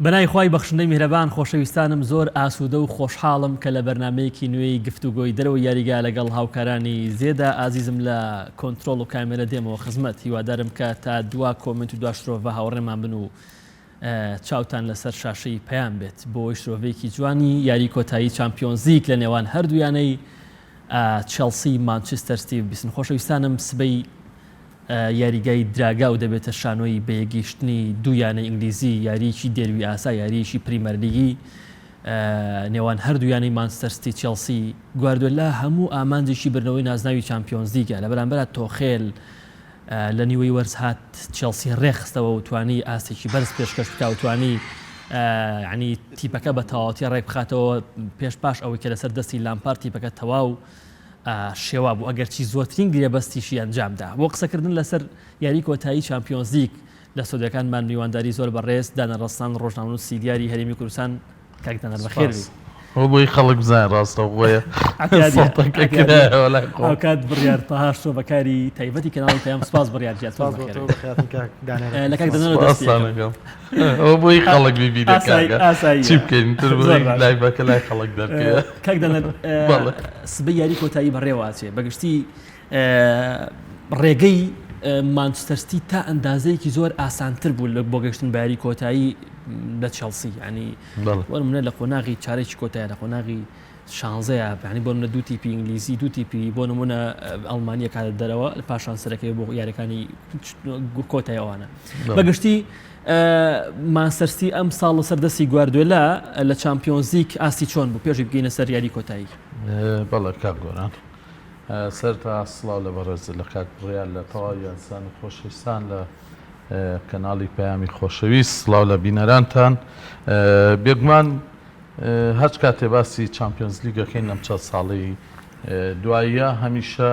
بەناوی خوای بەخشندەی میهرەبان خۆشەویستانم زۆر ئاسوودە و خۆشحاڵم کە لە بەرنامەیەکی نوێی گفتوگۆی دەرەوەی یاریگا لەگەڵ هاوکارانی زێدا ئازیزم لە کۆنترۆڵ و کامێرە دێمەوە خزمەت هیوادارم کە تا دوا کۆمێنت و دوا شرۆڤە هاوڕێمان بن و چاوتان لەسەر شاشەی پەیام بێت بۆی شرۆڤەیەکی جوانی یاری کۆتایی چامپیۆنزلیگ لە نێوان هەردوو یانەی چێڵسی مانچستەر ستی بیسن خۆشەویستانم سبەی یاریگای دراگاو دەبێتە شانۆی بەیەکگەیشتنی دوو یانەی ئینگلیزی، یارییەکی دێربی ئاسا، یارییەکی پریمەرلیگی نێوان هەردوو یانەی مانچستەر ستی چێڵسی. گواردیۆلا هەموو ئامانجێکی بردنەوەی نازناوی چامپیۆنزلیگە، لە بەرامبەرا تۆخێل لە نیوەی وەرز هات چێڵسی رێکخستەوە و توانی ئاستێکی بەرز پێشکەش بکا و توانی یانی تیپەکە بە تەواوەتی رێکبخاتەوە پێش پاش ئەوەی کە لەسەر دەستی لامپارد تیپەکە تەواو شێوا بوو ئەگەرچی زۆرترین گرێبەستیشی ئەنجامدا. بۆ قسەکردن لەسەر یاری کۆتایی چامپیۆنزلیگ لە ستۆدیۆکانمان میوانداری زۆر بەڕێز دانەر ڕەسڵان ڕۆژنامەنووسی دیاری هەرێمی کوردستان کاک دانەر بەخێر بێی. ئەوە بۆی خەڵک بزانێ ڕاستەوخۆیە سەڵتەکە کرایەوە لای خۆم. هاوکات بڕیار تەها شرۆڤەکاری تایبەتی کەناڵی پەیام سپاس بڕیار گیان تۆش بەخێر بێی. لە کاک دانەرەوە دەست پێ ئەکەم. ئەوە بۆی خەڵک ببینێ کاکە چی بکەین تر لایڤەکە لای خەڵک دەرکەوێ. کاک دانەر سبەی یاری کۆتایی بەڕێوە ئەچێ بەگشتی ڕێگەی مانچستەر ستی تا ئەندازەیەکی زۆر ئاسانتر بوو لە بۆ گەشتن بە یاری کۆتایی لە چێڵسی ینی وەرمنە لە قۆناغی چارێکی کۆتایی لە قۆناغی شانزەیە یانی بۆ نمونە دوو تیپی ئینگلیزی دوو تیپی بۆ نمونە ئەڵمانیە کاتە دەرەوە پاشان سەرەکەی بۆ یاریەکانی کۆتای ئەوانە بەگشتی مانسەرستی ئەم ساڵ لەسەر دەستی گواردوێلا لە چامپیۆنزیک ئاستی چۆن بوو پێشی بگەینە سەر یاری کۆتایی بەڵێ کاک گۆران سەرتا سڵاو لە بەڕێز لە کاک بڕیار لە تەواوی ئازیزان و خۆشەویستان لە کەناڵی پەیامی خۆشەویست سڵاو لە بینەرانتان بێگومان هەرچ کاتێ باسی چامپیۆنزلیگ ئەکەین لەم چەند ساڵەی دواییە هەمیشە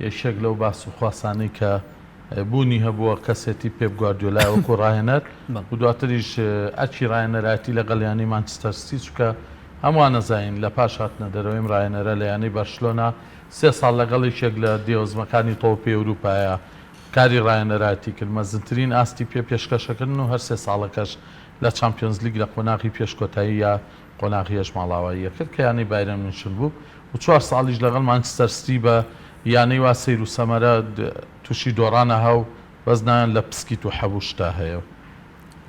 یەکێک لەو باس و خواسانەی کە بوونی هەبووە کەسێتی پێپ گواردیۆلا وەکو ڕاهێنەر و دواتریش ئەرکی ڕاهێنەرایەتی لەگەڵ یانەی مانچستەر ستی چونکە هەمووان ئەزانین لە پاش هاتنە دەرەوەی ئەم ڕاهێنەرە لە یانەی بەرشلۆنە سێ ساڵ لەگەڵ یەکێک لە دێوەزمەکانی تۆپی ئەوروپایە کاری ڕاهێنەرایەتی کرد مەزنترین ئاستی پێ پێشکەشەکردن و هەر سێ ساڵەکەش لە چامپیۆنزلیگ لە قۆناغی پێش کۆتایی یا قۆناغی هەشت ماڵاواییە کرد کە یانەی بایرن میونشن بوو و چوار ساڵیش لەگەڵ مانچستەر ستی بە یانەی وا سەیر و سەمەرە تووشی دۆڕان ئەها و بەس ناویان لە پسکیت و حەب و شتا هەیە و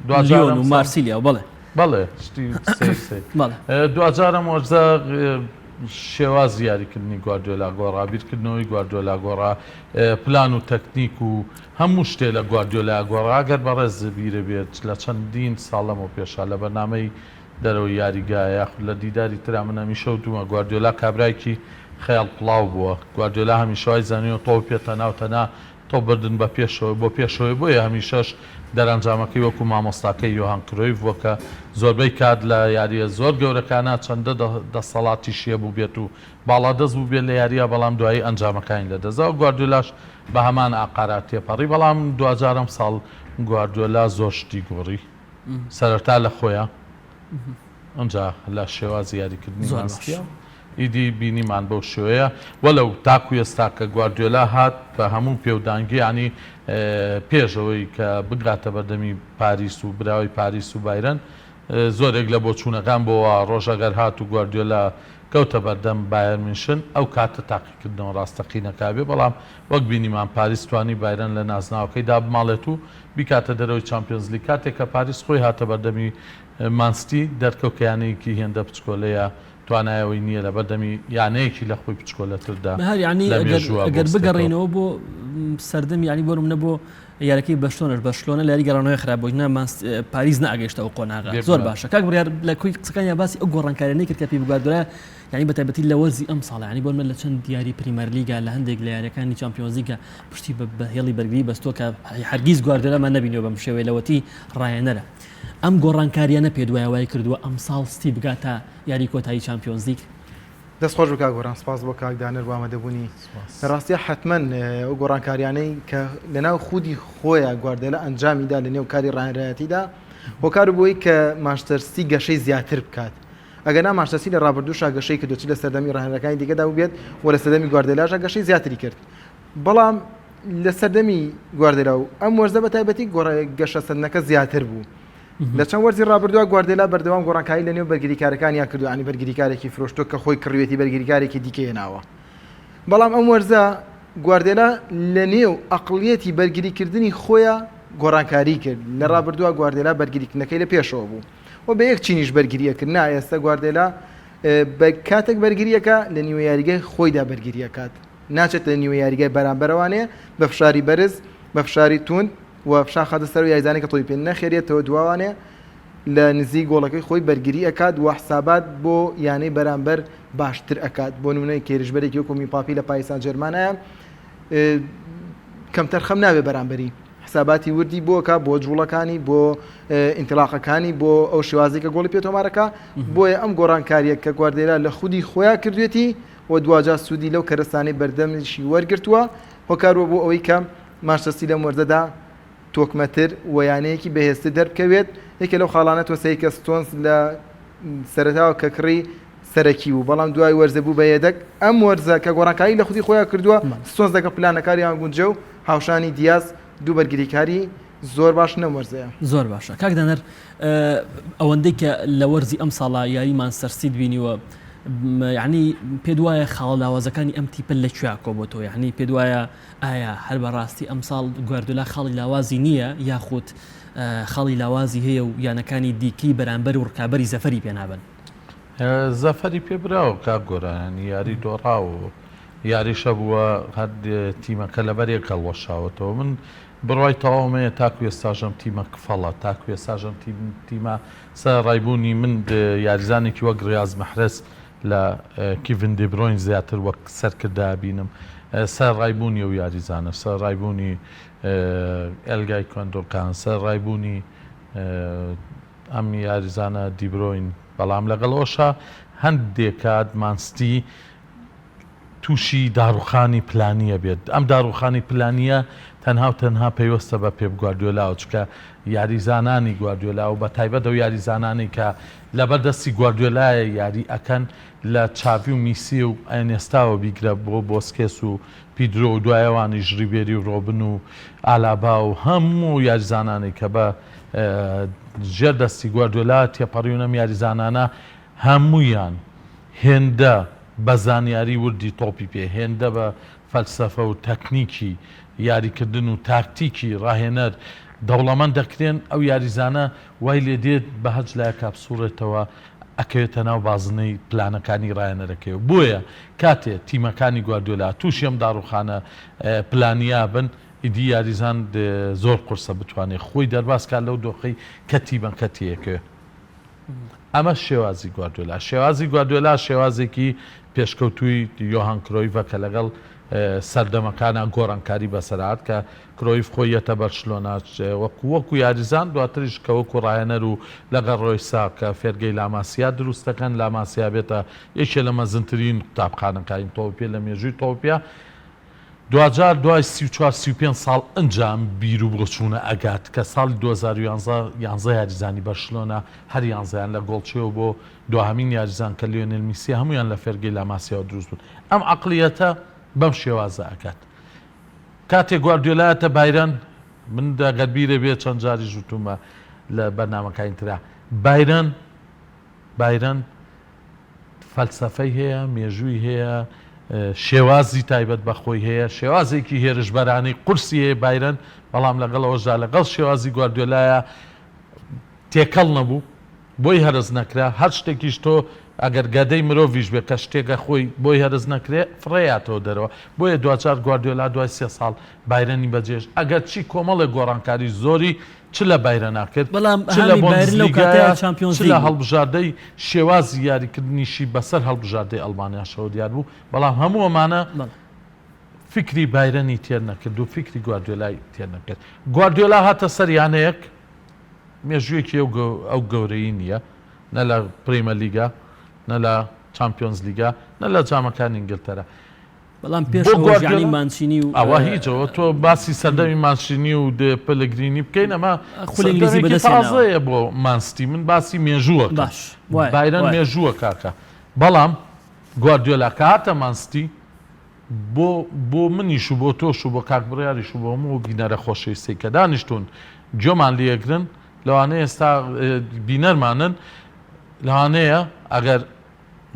دواجار لیۆن و ئەمساڵ مارسیلیا و بەڵێ. بەڵێ شتی سەیر سەیر بەڵێ. دواجار ئەم وەرزە شێوازی یاریکردنی گواردیۆلا گۆڕا، بیرکردنەوەی گواردیۆلا گۆڕا، پلان و تەکنیک و هەموو شتێ لە گواردیۆلا گۆڕا، ئەگەر بەڕێز بیرت بێت لە چەندین ساڵ لەمەو پێشا لە بەرنامەی دەرەوەی یاریگا یاخود لە دیداری ترا من هەمیشە وتومە گواردیۆلا کابرایەکی خەیاڵ پڵاو بووە، گواردیۆلا هەمیشە وای زانیوە تۆپ پێ تەنا و تەنا تۆپ بردن بە پێشەوە بۆ پێشەوەی بۆیە هەمیشەش دەرەنجامەکەی وەکو مامۆستاکەی یۆهان کرۆیف بووە کە زۆربەی کات لە یارییە زۆر گەورەکانا چەندە دەسەڵاتیشی هەبووبێت و باڵادەست بووبێت لە یارییە بەڵام دوایی ئەنجامەکانی لەدەستدا و گواردیۆلاش بە هەمان ئاقارا تێپەڕی بەڵام دواجار ئەمساڵ گواردیۆلا زۆر شتی گۆڕی سەرەتا لە خۆیا ئەمجا لە شێوازی یاریکردنی زۆر مان باش. ستیە ئیدی بینیمان بەو شێوەیە وەلەو تاکو ئێستا کە گواردیۆلا هات بە هەموو پێودانگی یانی پێش ئەوەی کە بگاتە بەردەمی پاریس و براوەی پاریس و بایرن زۆرێک لە بۆچوونەکان بۆ وا ڕۆژ ئەگەر هات و گواردیۆلا کەوتە بەردەم بایەر میونشن ئەو کاتە تاقیکردنەوە ڕاستەقینەکە بێ بەڵام وەک بینیمان پاریس توانی بایرن لە نازناوەکەی دابماڵێت و بیکاتە دەرەوەی چامپیۆنزلیگ کاتێک کە پاریس خۆی هاتە بەردەمی مان ستی دەرکەوت کە یانەیەکی هێندە بچکۆلەیە توانای ئەوەی نییە لەبەر دەمی یانەیەکی لە خۆی بچکۆلەتردا بەهار یانی لە ئەگەر مێژووە ئەگەر بوەستێتەوە. بگەڕێینەوە بۆ سەردەمی یانی بۆ نمونە بۆ یاریەکەی بەرشلۆنەش بەرشلۆنە لە یاری گەڕانەوەی خراپ بوو نا مانس پاریس نەئەگەیشتە ئەو قۆناغە زۆر بێگومان. باشە کاک بڕیار لە کۆی قسەکانیا باسی ئەو گۆڕانکاریانەی کرد کە پیپ گواردیۆلا یانی بە تایبەتی لە وەرزی ئەمساڵ یانی بۆ نمونە لە چەند یاری پریمەرلیگا لە هەندێک لە یاریەکانی چامپیۆنزلیگا پشتی بە بە هێڵی بەرگری بەستووە کە هەرگیز گواردیۆلامان نەبینیوە بەم شێوەیە لەوەتی ڕاهێنەرە ئەم گۆڕانکاریانە پێت وایە وای کردووە ئەمساڵ ستی بگاتە یاری کۆتایی چامپیۆنزلیگ؟ دەست خۆش بێت کاک گۆران، سپاس بۆ کاک دانەر بۆ ئامادەبوونی. لە ڕاستیا حەتمەن ئەو گۆڕانکاریانەی کە لەناو خودی خۆیا گواردێلا ئەنجامی دا لەنێو کاری ڕاهێنەرایەتیدا هۆکار بوو بۆی کە مانچستەر ستی گەشەی زیاتر بکات. ئەگەر نا مانچستەر ستی لە ڕابردووشا گەشەی کردووە چ لە سەردەمی ڕاهێنەرەکانی دیکەدا بووبێت و لە سەردەمی گواردێلاشدا گەشەی زیاتری کرد. بەڵام لە سەردەمی گواردێلا و ئەم وەرزە بە تایبەتی گەشەسەندنەکە زیاتر بوو. لە چەند وەرزی ڕابردووە گواردێلا بەردەوام گۆڕانکاری لە نێو بەرگریکارەکانیان کردو ینی بەرگریکارێکی فرۆشتوە کە خۆی کڕیوێتی بەرگریکارێکی دیکە هێناوە بەڵام ئەم وەرزە گواردێلا لە نێو ئەقڵیەتی بەرگریکردنی خۆیان گۆڕانکاری کرد لە ڕابردووە گواردێلا بەرگریکردنەکەی لە پێشەوە بوو و بە یەک چینیش بەرگری ئەکرد نا ئێستا گواردێلا بە کاتێک بەرگریەکە لە نیوە یاریگای خۆیدا بەرگری ئەکات ناچێت لە نیوە یاریگای بەرامبەرەوانێ بە فشاری بەرز بە فشاری توند و فشار خاتە سەر یاریزانانی کە تۆپی پێ نەخێرێتەوە دواوانێ لە نزیک گۆڵەکەی خۆی بەرگری ئەکات و حسابات بۆ یانەی بەرامبەر باشتر ئەکات بۆ نمونەی کێرشبەرێکی وەکو میپاپی لە پاریس سان جێرمانایە کەمتەرخەم نابێ بەرامبەری حساباتی وردی بۆ کا بۆ جوڵەکانی بۆ ئینتلاقەکانی بۆ ئەو شێوازی کە گۆڵی پێ تۆمارەکە بۆیە ئەم گۆڕانکاریە کە گواردێلا لە خودی خۆیان کردوێتی و دواجار سوودی لەو کەرەستانەی بەردەمیشی وەرگرتووە هۆکاروە بۆ ئەوەی کە مانچستەر لەم وەرزەدا تۆکمەتر و یانەیەکی بەهێزتر دەربکەوێت یەکێ لەو خاڵانە تۆ سەیرکە ستۆنز لە سەرەتاوە کە کڕی سەرەکی بوو بەڵام دوای وەرزە بوو بە یەدەک ئەم وەرزە کە گۆڕانکاری لە خودی خۆیان کردووە ستۆنز لەگەڵ پلانەکاریان گونجێ و هاوشانی دیاز دوو بەرگریکاری زۆر باش لەم وەرزەیە. زۆر باشە کاک دانەر ئەوەندەی کە لە وەرزی ئەم ساڵە یاری مانچستەر سیت بینیوە یعنی پێت وایە خاڵە لاوازەکانی ئەم تیپە لە کوێ کۆبۆتەوە یعنی پێت وایە ئایا هەر بەڕاستی ئەمساڵ گواردیۆلا خاڵی لاوازی نییە یاخود خاڵی لاوازی هەیە و یانەکانی دیکەی بەرامبەر و ڕکابەری زەفەری پێ نابەن؟ زەفەری پێ براوە کاک گۆران یاری دۆڕاو و یاریش هەبووە هەر تیمەکە لەبەر یەک هەڵوەشاوەتەوە من بڕوای تەواوم هەیە تاکو ئێستاش ئەم تیمە کفەڵە تاکو ئێستاش ئەم تیمە سەرەڕای بوونی من یاریزانێکی وەک ڕیاز مەحرەز لە کیڤن دیبرۆین زیاتر وەک سەرکردە ئەبینم سەرەڕای بوونی ئەو یاریزانە سەرەڕای بوونی ئێلگای کۆندۆکان سەرەڕای بوونی ئەم یاریزانە دیبرۆین بەڵام لەگەڵ ئەوەشا هەندێک کات مانستی تووشی داڕوخانی پلانییە بێت، ئەم داڕوخانی پلانییە تەنها و تەنها پەیوەستە بە پێپ گواردیۆلاوە، چونکە یاریزانانی گواردیۆلا و بەتایبەت ئەو یاریزانانەی کە لەبەر دەستی گواردیۆلایە یاری ئەکەن لە چاڤی و میسی و ئێنێستاوە بیگرە بۆ بۆسکێس و پیدرۆ و دوای ئەوانیش ریبێری و رۆبن و ئالابا و هەموو یاریزانانەی کە بە ژێر دەستی گواردیۆلا تێپەڕیون ئەم یاریزانانە هەموویان هێندە بە زانیاری وردی تۆپی پێ، هێندە بە فەلسەفە و تەکنیکی یاریکردن و تاکتیکی ڕاهێنەر دەوڵەمەند دەکرێن، ئەو یاریزانە وای لێ دێت بە هەچ لایەکا بسوڕێتەوە ئەکەوێتە ناو بازنەی پلانەکانی ڕاهێنەرەکەیەوە. بۆیە کاتێ تیمەکانی گواردیۆلا تووشی ئەم داڕووخانە پلانییە بن، ئیدی یاریزان زۆر قورسە بتوانێت خۆی دەرباز کات لەو دۆخەی کە تیمەکە تێیەکەوێ. ئەمەش شێوازی گواردیۆلا. شێوازی گواردیۆلا شێوازێکی پێشکەوتووی یۆهان کرۆیڤە کە لەگەڵ سەردەمەکانا گۆڕانکاری بەسەر هات کە کرۆیف خۆی یەتە بەرشلۆنە وەکو وەکو یاریزان دواتریش کە وەکو ڕاهێنەر و لەگەڵ ڕۆیسا کە فێرگەی لاماسیا دروست دەکەن لاماسیا بێتە یەکێ لە مەزنترین قوتابخانەکانی تۆپی پێ لە مێژووی تۆپی پێ دواجار دوای 34 35 ساڵ ئنجا ئەم بیر و بۆچوونە ئەگات کە ساڵی 2011 یانزە یاریزانی بەرشلۆنە هەر یانزەیان لە گۆڵچیەوە بۆ دواهەمین یاریزان کە لیۆنێل میسیە هەموویان لە فێرگەی لاماسیاوە دروست بوون ئەم عەقڵیەتە بەم شێوازە ئەکات کاتێ گواردیۆلایەتە بایرن من ئەگەر بیرێ بێ چەند جاریش وتومە لە بەرنامەکانی ترا بایرن بایرن فەلسەفەی هەیە، مێژووی هەیە، شێوازی تایبەت بە خۆی هەیە، شێوازێکی هێرشبەرانەی قورسی هەیە بایرن، بەڵام لەگەڵ ئەوەشدا لەگەڵ شێوازی گواردیۆلایا تێکەڵ نەبوو، بۆی هەرس نەکرا، هەر شتێکیش تۆ ئەگەر گەدەی مرۆڤیش بێ کە شتێکە خۆی بۆی هەرس نەکرێ فڕێیاتەوە دەرەوە، بۆیە دواجار گواردیۆلا دوای سێ ساڵ بایرنی بەجێهێشت، ئەگەرچی کۆمەڵێک گۆڕانکاری زۆری چ لە بایرنا کرد، بەڵام چ لە هامی بایرن لەو کاتەیا بۆندسلیگایا، چامپیۆنز چ لیگ لە بوو. هەڵبژاردەی شێوازی یاریکردنیشی بەسەر هەڵبژاردەی ئەڵمانیاشەوە دیار بوو، بەڵام هەموو ئەمانە بەڵێ. فیکری بایرنی تێر نەکرد و فیکری گواردیۆلای تێر نەکرد. گواردیۆلا هاتە سەر یانەیەک مێژوویەکی ئەو گەورەی نییە، نە لە پرێمەرلیگا، نە لە چامپیۆنزلیگا، نە لە جامەکانی ئینگلتەرا. بەڵام پێش بۆ ئەوەش گواردیۆلا یانی مانچینی و ئەوە هیچ ئەوە تۆ باسی سەردەمی مانچینی و دێ پەلگرینی بکەین ئەمە خولی ئینگلیزی سەردەمێکی بەدەست هێناوە. تازەیە بۆ مانستی من باسی مێژووەکەم باش وایە بایرن وایە. مێژووە کاکە بەڵام گواردیۆلا کە هاتە مانستی بۆ بۆ منیش و بۆ تۆش و بۆ کاک بڕیاریش و بۆ هەموو بینەرە خۆشەویستەی کە دانیشتوون گوێمان لێگرن. لەوانەیە ئێستا بینەرمانن لەوانەیە ئەگەر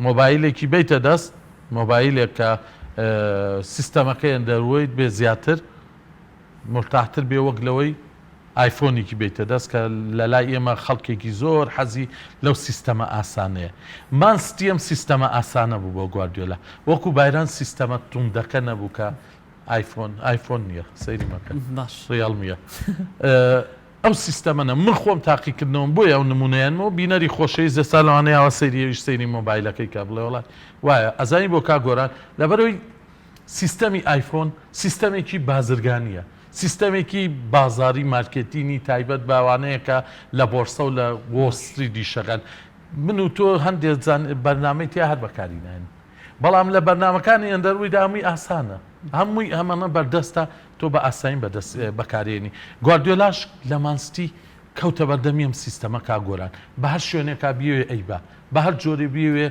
مۆبایلێکی بیتە دەست مۆبایلێک کە سیستەمەکەی ئەندەروەید بێ زیاتر مرتاحتر بێ وەک لەوەی ئایفۆنێکی بیتە دەست کە لە لای ئێمە خەڵکێکی زۆر حەزی لەو سیستەمە ئاسانەیە مان ستی ئەم سیستەمە ئاسانە بوو بۆ گواردیۆلا وەکو بایران سیستەمە توندەکە نەبوو کە ئایفۆن ئایفۆن نییە سەیری مەکە باش ڕیاڵمیە ئەو سیستەمە نە من خۆم تاقیکردنەوەم بۆیە ئەو نمونەیەنمەوە بینەری خۆشەویست ئێستا لەوانەیە ئاوا سەیری ئەویش سەیری مۆبایلەکەی کا بڵێ وەڵا وایە ئەزانی بۆ کاک گۆران لەبەرئەوەی سیستەمی ئایفۆن سیستەمێکی بازرگانیە سیستەمێکی بازاری مارکێتینی تایبەت بە ئەوانەیە کە لە بۆرسە و لە وۆڵ ستریت ئیشەکەن من و تۆ هەندێ بەرنامەی تیا هەر بەکاری ناێنین بەڵام لە بەرنامەکانی ئەندەرویدا هەمووی ئاسانە هەمووی ئەمانە بەردەستە تۆ بە ئاسایی بەدەست بەکارێنی گواردیۆلاش لە مانستی کەوتە بەردەمی ئەم سیستەمە کاک گۆران بە هەر شوێنێکا بیەوێ ئەیبا بە هەر جۆرێ بیەوێ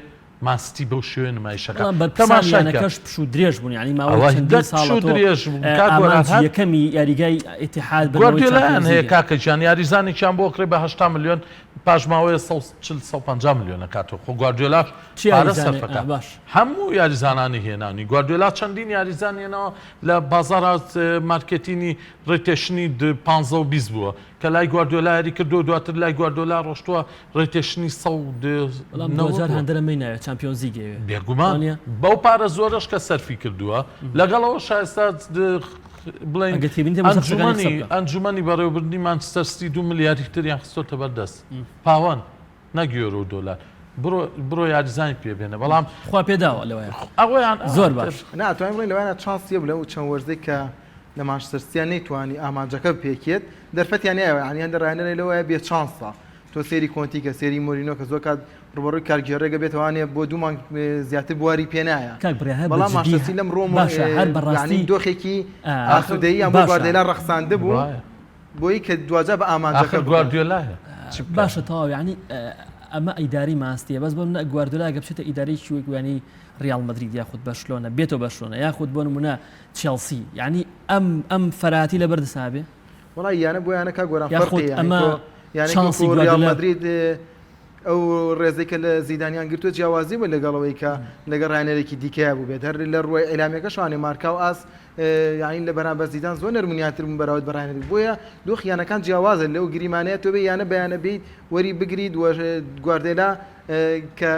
مانستی بەو شێوەیە نمایشەکە بەڵام بەرپرسانی تەماشای کە یانەکەش پشوو درێژ بوون یعنی ماوەی ئەوە چەندین دەک ساڵە پشوو تۆ درێژ بوون کاک گۆران ئامانجی هەر یەکەمی یاریگای ئیتیحاد بردنەوەی گواردیۆلایان چامپیۆنز هەیە لیگە. کاکە گیان یاریزانێکیان بۆ ئەکڕێ بە 80 ملیۆن پاش ماوەیە 140 150 ملیۆن ئەکاتەوە خۆ گواردیۆلاش چ پارە یاریزانێ سەرفەکا ئا باش. هەموو یاریزانانی هێنانی گواردیۆلا چەندین یاریزان هێناوە لە بازاڕا مارکێتینی retention ی پانزە و 20 بووە کە لای گواردیۆلا یاری کردووە دواتر لای گواردیۆلا ڕۆشتووە retention ی بەڵام 190 دواجار بووە. هاندەرە مەی ناوێت چامپیۆنزلیگ ئەیەوێ بێگومان وانیە؟ بەو پارە زۆرەش کە سەرفی کردووە لەگەڵ ئەوەش ئێستا بڵێین ئەگەر تێبینی دەبوو سەرقسەکانی قسە ئەنجومەنی بکە. ئەنجومەنی بەڕێوەبردنی مانچستەر ستی 2 ملیاری تریان خستۆتە بەردەست پاوەن نەک یۆرۆ و دۆلار بڕۆ بڕۆ یاریزانی پێ بێنە بەڵام خوا پێداوە لەوەیە ئەوەیان زۆر باش. نا ئەتوانین بڵێین لەوانە چانسی هەبوو لەو چەند وەرزەی کە لە مانچستەر سیتیان نەیتوانی ئامانجەکە بپێکێت دەرفەتیان نایەوە یانی هەندە ڕاهێنەرێ لەوەیە بێ چانسە تۆ سەیری کۆنتی کە سەیری مۆرینۆ کە زۆر کات ڕوبەڕووی کارگێڕێگە بێتوانێ بۆ دوو مانگ زیاتر بواری پێ نایە کاک بڕیار هەر بە بەڵام جدی مانچستەر سیتی لەم ڕۆم باشە هەر بەڕاستی یانی دۆخێکی ئاسوودەییان بۆ باشە گواردێلا ڕەخساندبوو وایە. بۆی کە دواجار بە ئامانجەکە ئاخر بگەن. گواردیۆلایە چ بکات؟ باشە تەواو یانی ئەمە ئیدارەی مانستیە بەس بۆ نمونە گواردیۆلا گەر بچێتە ئیدارەیەکی وەک یانی ڕیاڵ مەدرید یاخود بەرشلۆنە بێتەوە بەرشلۆنە یاخود بۆ نمونە چێڵسی یانی ئەم ئەم فەراتی لەبەر دەسا بێ وەڵا یانە بۆ یانە کاک گۆران یاخود فەرقی یانی ئەمە تۆ یانێکی چانسی وەکو ڕیاڵ گواردیۆلا مەدرید ئەو ڕێزەی کە لە زیدانیان گرتووە جیاوازی بوو لەگەڵ ئەوەی کە لەگەڵ ڕاهێنەرێکی دیکەیا بووبێت هەر لە ڕووی ئیلامیەکەشوانێ مارکا و ئاس یانی لە بەرامبەر زیدان زۆر نەرمونیانتر بوون بەراورد بە ڕاهێنەری بۆیە دۆخی یانەکان جیاوازە لەو گریمانەیە تۆ بێ یانە بە یانە بیت وەری بگریت و گواردێلا کە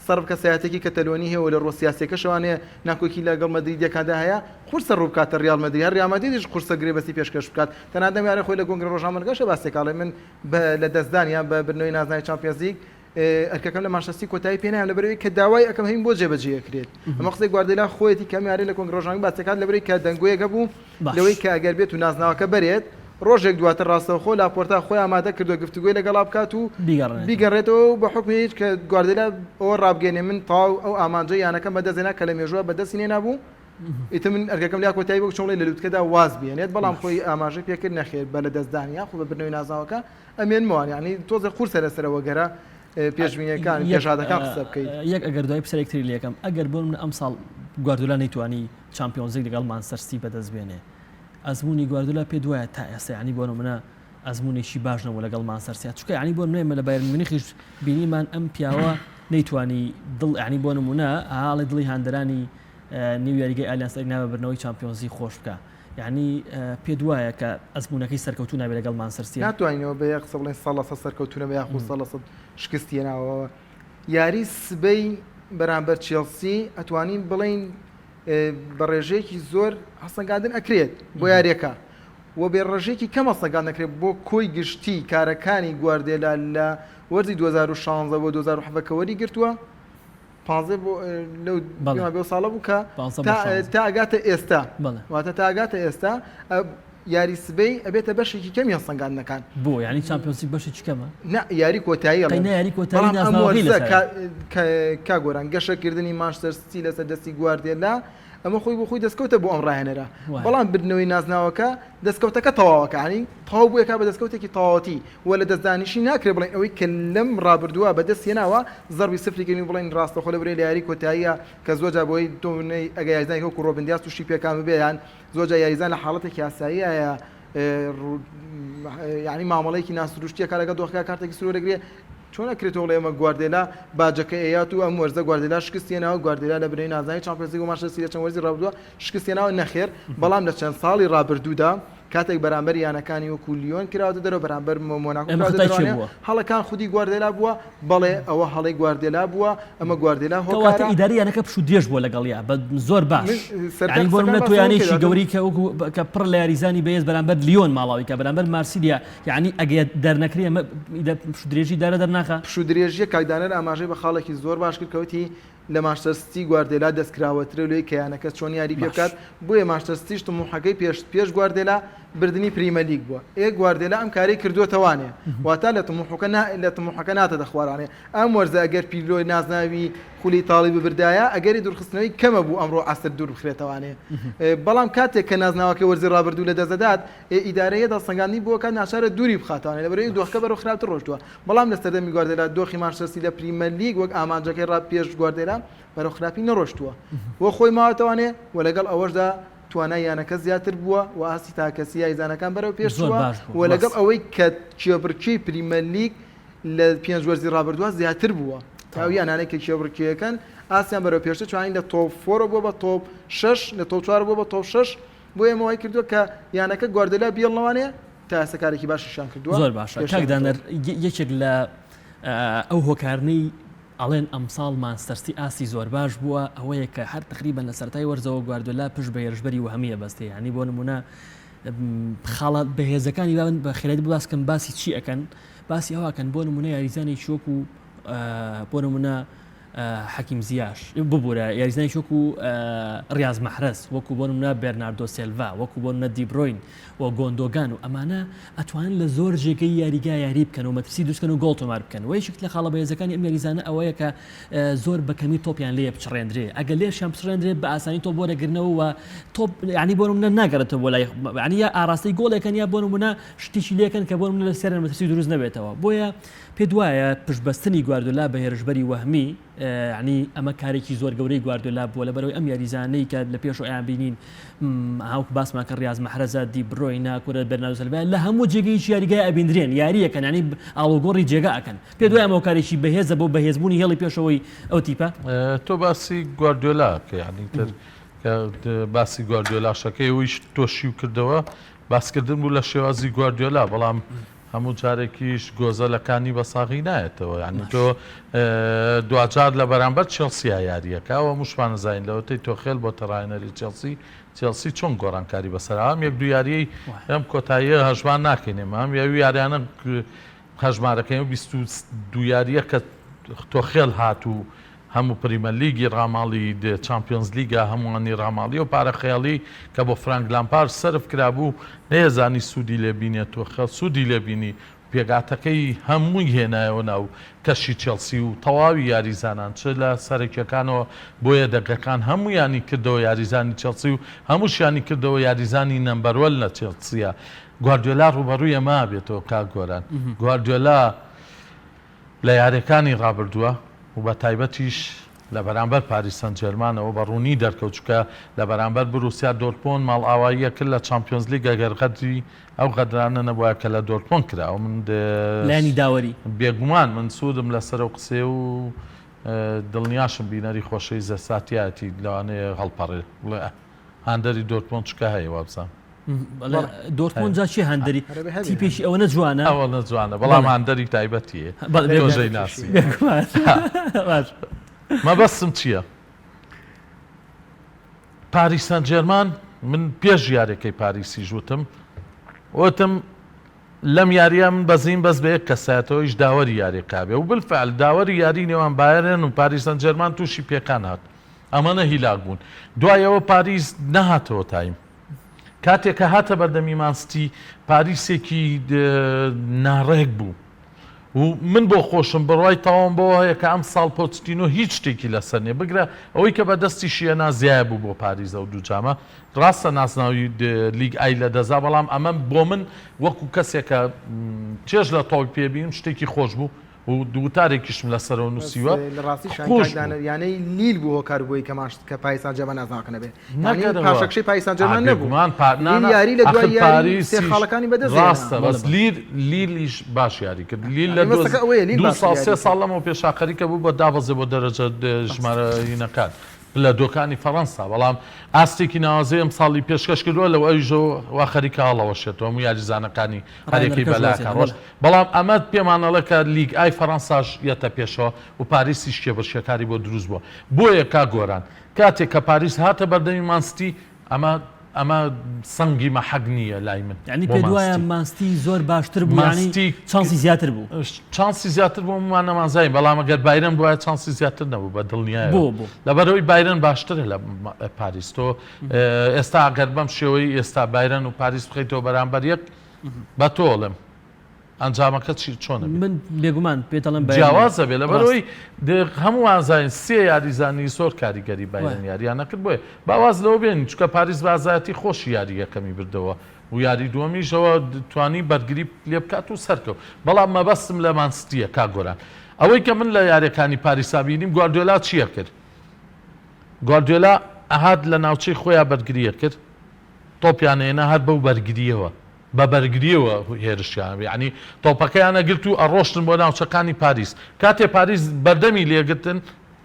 سەرف کەسایەتێکی کەتەلۆنی هەیە و لە ڕووە سیاسیەکەشەوانەیە ناکۆکی لەگەڵ مەدریدیەکاندا هەیە قورسە ڕوو بکاتە ڕیاڵ مەدرید هەر ڕیاڵ مەدریدیش قورسە گرێبەستی پێشکەش بکات تەنانەت ئەم یارە خۆی لە گۆنگرە ڕۆژنامەنوکەشە باسێک ئەڵێ من بە لە دەستدان یان بە بردنەوەی نازناوی چامپیۆنزلیگ ئەرکەکەم لە مانچستەر سیتی کۆتایی پێ نایەم لەبەرئەوەی کە داوای ئەکەم هەین بۆ جێبەجێ ئەکرێت ئەمە قسەی گواردێلا خۆیەتی کە ئەم یارەی لە کۆنگرە ڕۆژنامەوانی باس دەکات لەبەرئەوەی کە دەنگۆیەک هەبوو لەوەی کە ئەگەر بێت و نازناوەکە بەرێت ڕۆژێک دواتر ڕاستەوخۆ لاپۆرتا خۆی ئامادە کردووە گفتوگۆی لەگەڵا بکات و بیگەڕێتەوە و بە حوکمی هیچ کە گواردێلا ئەوە ڕابگەیەنێ من تەواو ئەو ئامانجەی یانەکەم بەدەستهێنا کە لە مێژووە بەدەستی نێنابوو ئیتر من ئەرکەکەم لا کۆتایی بوو چۆن بڵێی لە لوتکەدا واز بێنێت بەڵام خۆی ئاماژەی پێکرد نەخێر بە لەدەستدان یاخود بە بردنەوەی نازناوەکە ئەمێنمەوە یعنی تۆزێ قورسە لەسەرەوە گەرە پێشبینیەکان پێشهاتەکان قسە بکەیت. یەک ئەگەر دوای پرسیارێک تری لێکەم ئەگەر بۆ من ئەمساڵ گواردیۆلا نەیتوانی چامپیۆنزلیگ لەگەڵ مانچستەر سیتی بەدەست بێنێ ئەزموونی گواردیۆلا پێت وایە تا ئێستا یعنی بۆ نمونە ئەزموونێکی باش نەبوو لەگەڵ مانچستەر سیتی چونکە یعنی بۆ نمونە ئێمە لە بایرن میونیخیش بینیمان ئەم پیاوە نەیتوانی دڵ یعنی بۆ نمونە ئاڵێ دڵی هاندەرانی نێو یاریگەی ئالیانس ئەرینا بە بردنەوەی چامپیۆنزی خۆش بکا یعنی پێت وایە کە ئەزموونەکەی سەرکەوتوو نابێت لەگەڵ مانچستەر سیتی؟ ناتوانینەوە بە یەک قسە بڵێین 100% سەرکەوتوو نەبێ یاخود 100% شکستی هێناوە یاری سبەی بەرامبەر چێڵسی ئەتوانین بڵێین بە ڕێژەیەکی زۆر هەڵسەنگاندن ئەکرێت بۆ یاریەکە و بێ ڕێژەیەکی کەم هەڵسەنگاندن ئەکرێت بۆ کۆی گشتی کارەکانی گواردێلا لە وەرزی 2016 بۆ 2017 کە وەری گرتووە پانزە بۆ لەو بەڵێ ساڵە بوو کە تا ئەگاتە ئێستا واتە تا ئەگاتە ئێستا یاری سبەی ئەبێتە بەشێکی کەمی هەڵسەنگاندنەکان بۆ یانی چامپیۆنزلیگ بەشێکی کەمە نا یاری کۆتایی ئەڵێم یاری کۆتایی کا گۆران گەشەکردنی مانچستەر سیتی لەسەر دەستی گواردێلا ئەمە خۆی بۆ خۆی دەستکەوتە بۆ ئەم ڕاهێنەرە بەڵام بردنەوەی نازناوەکە دەستکەوتەکە تەواوەکە ینی تەواو بووەکە بە دەستکەوتێکی تەواوەتی و لە دەستدانیشی ناکرێ بڵێن ئەوەی کە لەم ڕابردووە بەدەست هێناوە زەربی سفری کردین و بڵێن ڕاستەخۆ لە برێ لە یاری کۆتاییە کە زۆر جار بۆی تۆ ئەگەر یاریزانێک وەکو ڕۆبن دیاز تووشی پێکان ببێ یان زۆر جار یاریزان لە حاڵەتێکی ئاساییایە. یعنی مامەڵەیەکی ناسروشتیە کە لەگەڵ دۆخەکە کارتێکی سوور وەرەگرێ چۆن ئەکرێتەوە بڵێ ئێمە گواردێلا باجەکە ئەیات و ئەم وەرزە گواردێلا شکستی هێناوە گواردێلا لە بنەی نازناوی چامپیۆنزلیگ و مانچستەر سیتی لە چەند وەرزی ڕابردووە شکستی هێناوە نەخێر بەڵام لە چەند ساڵی ڕابردوودا کاتێک بەرامبەر یانەکانی وەکو لیۆن کراوەتە دەرەوە بەرامبەر مۆناکۆ ئەمە کراوەتە خەتای کێ دەرەوە بووە؟ هەڵەکان خودی گواردێلا بووە بەڵێ ئەوە هەڵەی گواردێلا بووە ئەمە گواردێلا کەواتە هۆکارە ئیدارەی یانەکە پشوو درێژ بووە لەگەڵیا بە زۆر باش من سەرەتای یانی بۆ قسەکان نمونە تۆ باسم یانەیەکی کرد گەورەی کە وەکو کە پڕ لە یاریزانی بەهێز بەرامبەر لیۆن ماڵاوی کە بەرامبەر مارسیلیا یانی ئەگەر دەرنەکرێ ئەمە پشوو درێژی دارە دەرناخا؟ پشوو درێژیە کاک دانەر ئاماژەی بە خاڵێکی زۆر باش کرد کە وتی لە مانچستەر سیتی گواردێلا دەستکراوەترە لەوەی کە یانەکە چۆن یاری پێ باش. بکات بۆیە مانچستەر سیتیش تموحەکەی پێش پێش گواردێلا بردنی پریمەرلیگ بووە ئێ گواردێلا ئەم کارەی کردووەتەوانێ واتا لە تموحەکە نا لە تموحەکە ناتە خوارانێ ئەم وەرزە ئەگەر پیرلۆ نازناوی خولی ئیتاڵی ببردایە ئەگەری دوورخستنەوەی کەمە بوو ئەمڕۆ عەسر دوور بخرێتەوانێ بەڵام کاتێک کە نازناوەکەی وەرزی ڕابردوو لەدەست دەدات ئێ ئیدارەیە دەسەنگاندنی بۆ کات ناچارە دووری بخاتوانێ لەبەرئەوەی دۆخەکە بەرەو خراپتر ڕۆشتووە بەڵام لە سەردەمی گواردێلا دۆخی مانچستەر سیتی لە پریمەرلیگ وەک ئامانجەکەی ڕا پێش گواردێلا بەرەو خراپی نەڕۆشتووە و خۆی ماوەتەوانێ و لەگەڵ ئەوەشدا توانای یانەکە زیاتر بووە و ئاستی تاکەسی یاریزانەکان بەرەو پێش زۆر چووە باش و بوو لەگەڵ ڕاست. ئەوەی کە کێبڕکێی پریمەرلیگ لە پێنج وەرزی ڕابردووە زیاتر بووە تا ئەو تەواو. یانانەی کە کێبڕکێیەکەن ئاستیان بەرەو پێشتر چووە یانی لە top four ەوە بووە بە top شەش لە top چوارەوە بووە بە top شەش بۆیە ئەمە وای کردووە کە یانەکە گواردیۆلا بیڵنەوانێ تا ئێستا کارێکی باشیشیان کردووە زۆر باشە کاک پێشیان دانەر کەوتووە. یەکێک لە ئەو هۆکارنەی ئەڵێن ئەمساڵ مانچستەر سیتی ئاستی زۆر باش بووە ئەوەیە کە هەر تقریبا لە سەرەتای وەرزەوە گواردیۆلا پشت بە هێرشبەری وەهمی ئەبەستێ یانی بۆ نمونە خاڵە بەهێزەکانی با من بە خێرایی باسکەم باسی چی ئەکەن باسی ئەوە ئەکەن بۆ نمونە یاریزانێکی وەکو بۆ نمونە حەکیم زیاش ببورە یاریزانێکی وەکو ڕیاز مەحرەز وەکو بۆ نمونە بێرناردۆ سێلڤا وەکو بۆ نمونە دیبرۆین و گۆندۆگان و ئەمانە ئەتوانن لە زۆر جێگەی یاریگا یاری بکەن و مەترسی دروستکەن و گۆڵ تۆمار بکەن و یەکێک لە خاڵە بەهێزەکانی ئەم یاریزانە ئەوەیە کە زۆر بە کەمی تۆپیان لێ بچڕێندرێ ئەگەر لێشیان بچڕێندرێ بە ئاسانی تۆپ وەرەگرنەوە و تۆپ یعنی بۆ نمونە ناگەڕێتەوە بۆ لای یعنی یا ئاراستەی گۆڵێکەن یا بۆ نمونە شتێکی لێکەن کە بۆ نمونە لە سەر مەترسی دروست نەبێتەوە بۆیە پێت وایە پشتبەستنی گواردیۆلا بە هێرشبەری وەهمی یانی ئەمە کارێکی زۆر گەورەی گواردیۆلا بووە لەبەرئەوەی ئەم یاریزانەی کە لە پێشەوە ئەیانبینین هاوکو باسمان کرد ڕیاز مەحرەزە دی برۆینە کورە بێرناردۆ سیلڤا لە هەموو جێگەیەکی یاریگای ئەبیندرێن یاریەکەن یانی ئاڵوگۆڕی جێگا ئەکەن پێت وایە ئەمە هۆکارێکی بەهێزە بۆ بەهێزبوونی هێڵی پێشەوەی ئەو تیپە؟ تۆ باسی گواردیۆلا ئەکەی یانی تر کە باسی گواردیۆلاشەکەی ئەوەیش تۆ شیو کردەوە باسکردن بوو لە شێوازی گواردیۆلا بەڵام هەموو جارێکیش گۆزە لە کانی بە ساغی نایەتەوە یانی تۆ دواجار لە بەرامبەر چێڵسیا یاریەکە ئەوە هەمووشمان ئەزانین لەوەتەی تۆخێل بۆتە ڕاهێنەری چێڵسی چێڵسی چۆن گۆڕانکاری بەسەر ئەم یەک دوو یاریەی ئەم کۆتاییە هەژمار ناکەین ئێمە ئەم یاوی یاریانە هەژمارەکەین و 22 یاریە کە تۆخێل هات و هەموو پریمەرلیگی ڕاماڵی، چامپیۆنزلیگا هەمووانی ڕاماڵی، ئەو پارە خەیاڵیەی کە بۆ فرانک لامپارد سەرف کرابوو نەیەزانی سوودی لێ بینێت تۆخێل سوودی لێ بینی پێکهاتەکەی هەمووی هێنایەوە ناو کەشی چێڵسی و تەواوی یاریزانان چ لە سەرەکیەکانەوە بۆ یەدەگەکان هەموویانی کردەوە یاریزانی چێڵسی و هەمووشیانی کردەوە یاریزانی number one لە چێڵسیە گواردیۆلا ڕووبەڕووی ئەمە ئەبێتەوە کاک گۆران گواردیۆلا لە یارییەکانی رابردووە و بە تایبەتیش لە بەرامبەر پاریس سانجێرمانەوە بە روونی دەرکەوت، چونکە لە بەرامبەر بروسیا دۆرتمۆند ماڵئاواییە کرد لە چامپیۆنزلیگ ئەگەر غەدری ئەو غەدرانە نەبوایە کە لە دۆرتمۆند کرا من لایەنی داوەری. بێگومان من سوورم لەسەر ئەو قسەیە و دڵنیاشم بینەری خۆشەویست ئێستا تیایەتی لەوانەیە هەڵپەڕێ بڵێ ئە. هاندەری دۆرتمۆند چکە هەیە وابزانم. دۆرتمۆند جا چی هاندەری تیپێکی ئەوەنە جوانە ئەوەنە جوانە بەڵام هاندەری تایبەتی تۆژەی ناسی مەبەستم چییە پاریس سان جێرمان من پێش یاریەکەی پاریسیش وتم وتم لەم یاریە من بەزیم بەس بە یەک کەسایەتەوەیش داوەری یاریەکە بێ و بالفعل داوەری یاری نێوان بایرن و پاریس سان جێرمان تووشی پێکان هات ئەمانە هیلاک بوون دوای ئەوە پاریس نەهاتەوە تایم کاتێک کە هاتە بەردەمی مانستی پاریسێکی ناڕێک بوو و من بۆ خۆشم بڕوای تەواوم بەوە هەیە کە ئەم ساڵ پۆچتینۆ هیچ شتێکی لەسەر نییە بگرە ئەوەی کە بە دەستی شیەنا زیایە بوو بۆ پاریس ئەو دوو جامە ڕاستە نازناوی لیگ ئای لە دەزا بەڵام ئەمە بۆ من وەکو کەسێکە چێژ لە تۆپی پێ بینم شتێکی خۆش بوو. و وتارێکیشم لەسەرەوە نووسیوە. لە ڕاستی خۆش شاهین بوو. کاک دانەر یانەی لیل بوو هۆکار بووی کە مانش کە پاریس سان جێرمان نازناوەکە نەبێ یانی نەکەرەوە. پاشەکشەی پاریس سان ئا جێرمان نەبوو بێگومان پا نا لیل نا یاری لە ئاخر دوای یاری سێ پاریسیش خاڵەکانی بەدەست هێنا. ڕاستە بەڵێ بەس بەڵێ. لیل لیلیش باش یاری کرد لیل یانی لە دۆ مەسەکە ئەوەیە لیل دوو باشتر ساڵ یاری سێ کرد. ساڵ لەمەو پێشا خەریکە بوو بە دابەزێ بۆ دەرەجە ژمارە هینەکان پلە دووەکانی فەڕەنسا بەڵام ئاستێکی ناوازەی ئەمساڵی پێشکەش کردووە لەو ئەویشەوە وا خەریکە هەڵەوەشێتەوە هەموو یاریزانەکانی هەرێکەی ڕاهێنەرەکەش بەلاکە وازیانە ڕۆشت بەڵێ. بەڵام ئەمە پێمان ئەڵێ کە لیگ ئای فەڕەنساش یەتە پێشەوە و پاریسیش کێبڕکێکاری بۆ دروست بووە بۆیە کاک گۆران کاتێک کە پاریس هاتە بەردەمی مانستی ئەمە ئەمە سەنگی مەحەک نییە لای من یعنی بۆ پێت وایە مانستی. مانستی زۆر باشتر بوو یعنی مانستی چانسی زیاتر بوو چانسی زیاتر بۆ ما نەمانزانی بەڵام ئەگەر بایرن بوایە چانسی زیاتر نەبوو بە دڵنیایەوە بۆ بۆ لەبەرئەوەی بایرن باشترە لە پاریس تۆ ئێستا ئەگەر بەم شێوەی ئێستا بایرن و پاریس بخەیتەوە بەرامبەر یەک بە تۆ ئەڵێم ئەنجامەکە چی چۆنە بێ؟ من بێگومان پێت ئەڵێم بایرن جیاوازە بێ ڕاست. لەبەرئەوەی هەمووان زانین سێ یاریزانی زۆر کاریگەری بایرن وایە. یاریان نەکرد بۆیە با واز لەوە بێنین چونکە پاریس بە ئازایەتی خۆشی یاری یەکەمی بردەوە و یاری دووەمیشەوە توانی بەرگری لێ بکات و سەرکەوت بەڵام مەبەستم لە مانستیە کاک گۆران ئەوەی کە من لە یاریەکانی پاریسا بینیم گواردیۆلا چیە کرد گواردیۆلا ئەهات لە ناوچەی خۆیان بەرگریە کرد تۆپیان هێنا هەر بەو بەرگریەوە بە بەرگریەوە هێرشیان یعنی تۆپەکەیان ئەگرت و ئەڕۆشتن بۆ ناوچەکانی پاریس کاتێ پاریس بەردەمی لێگرتن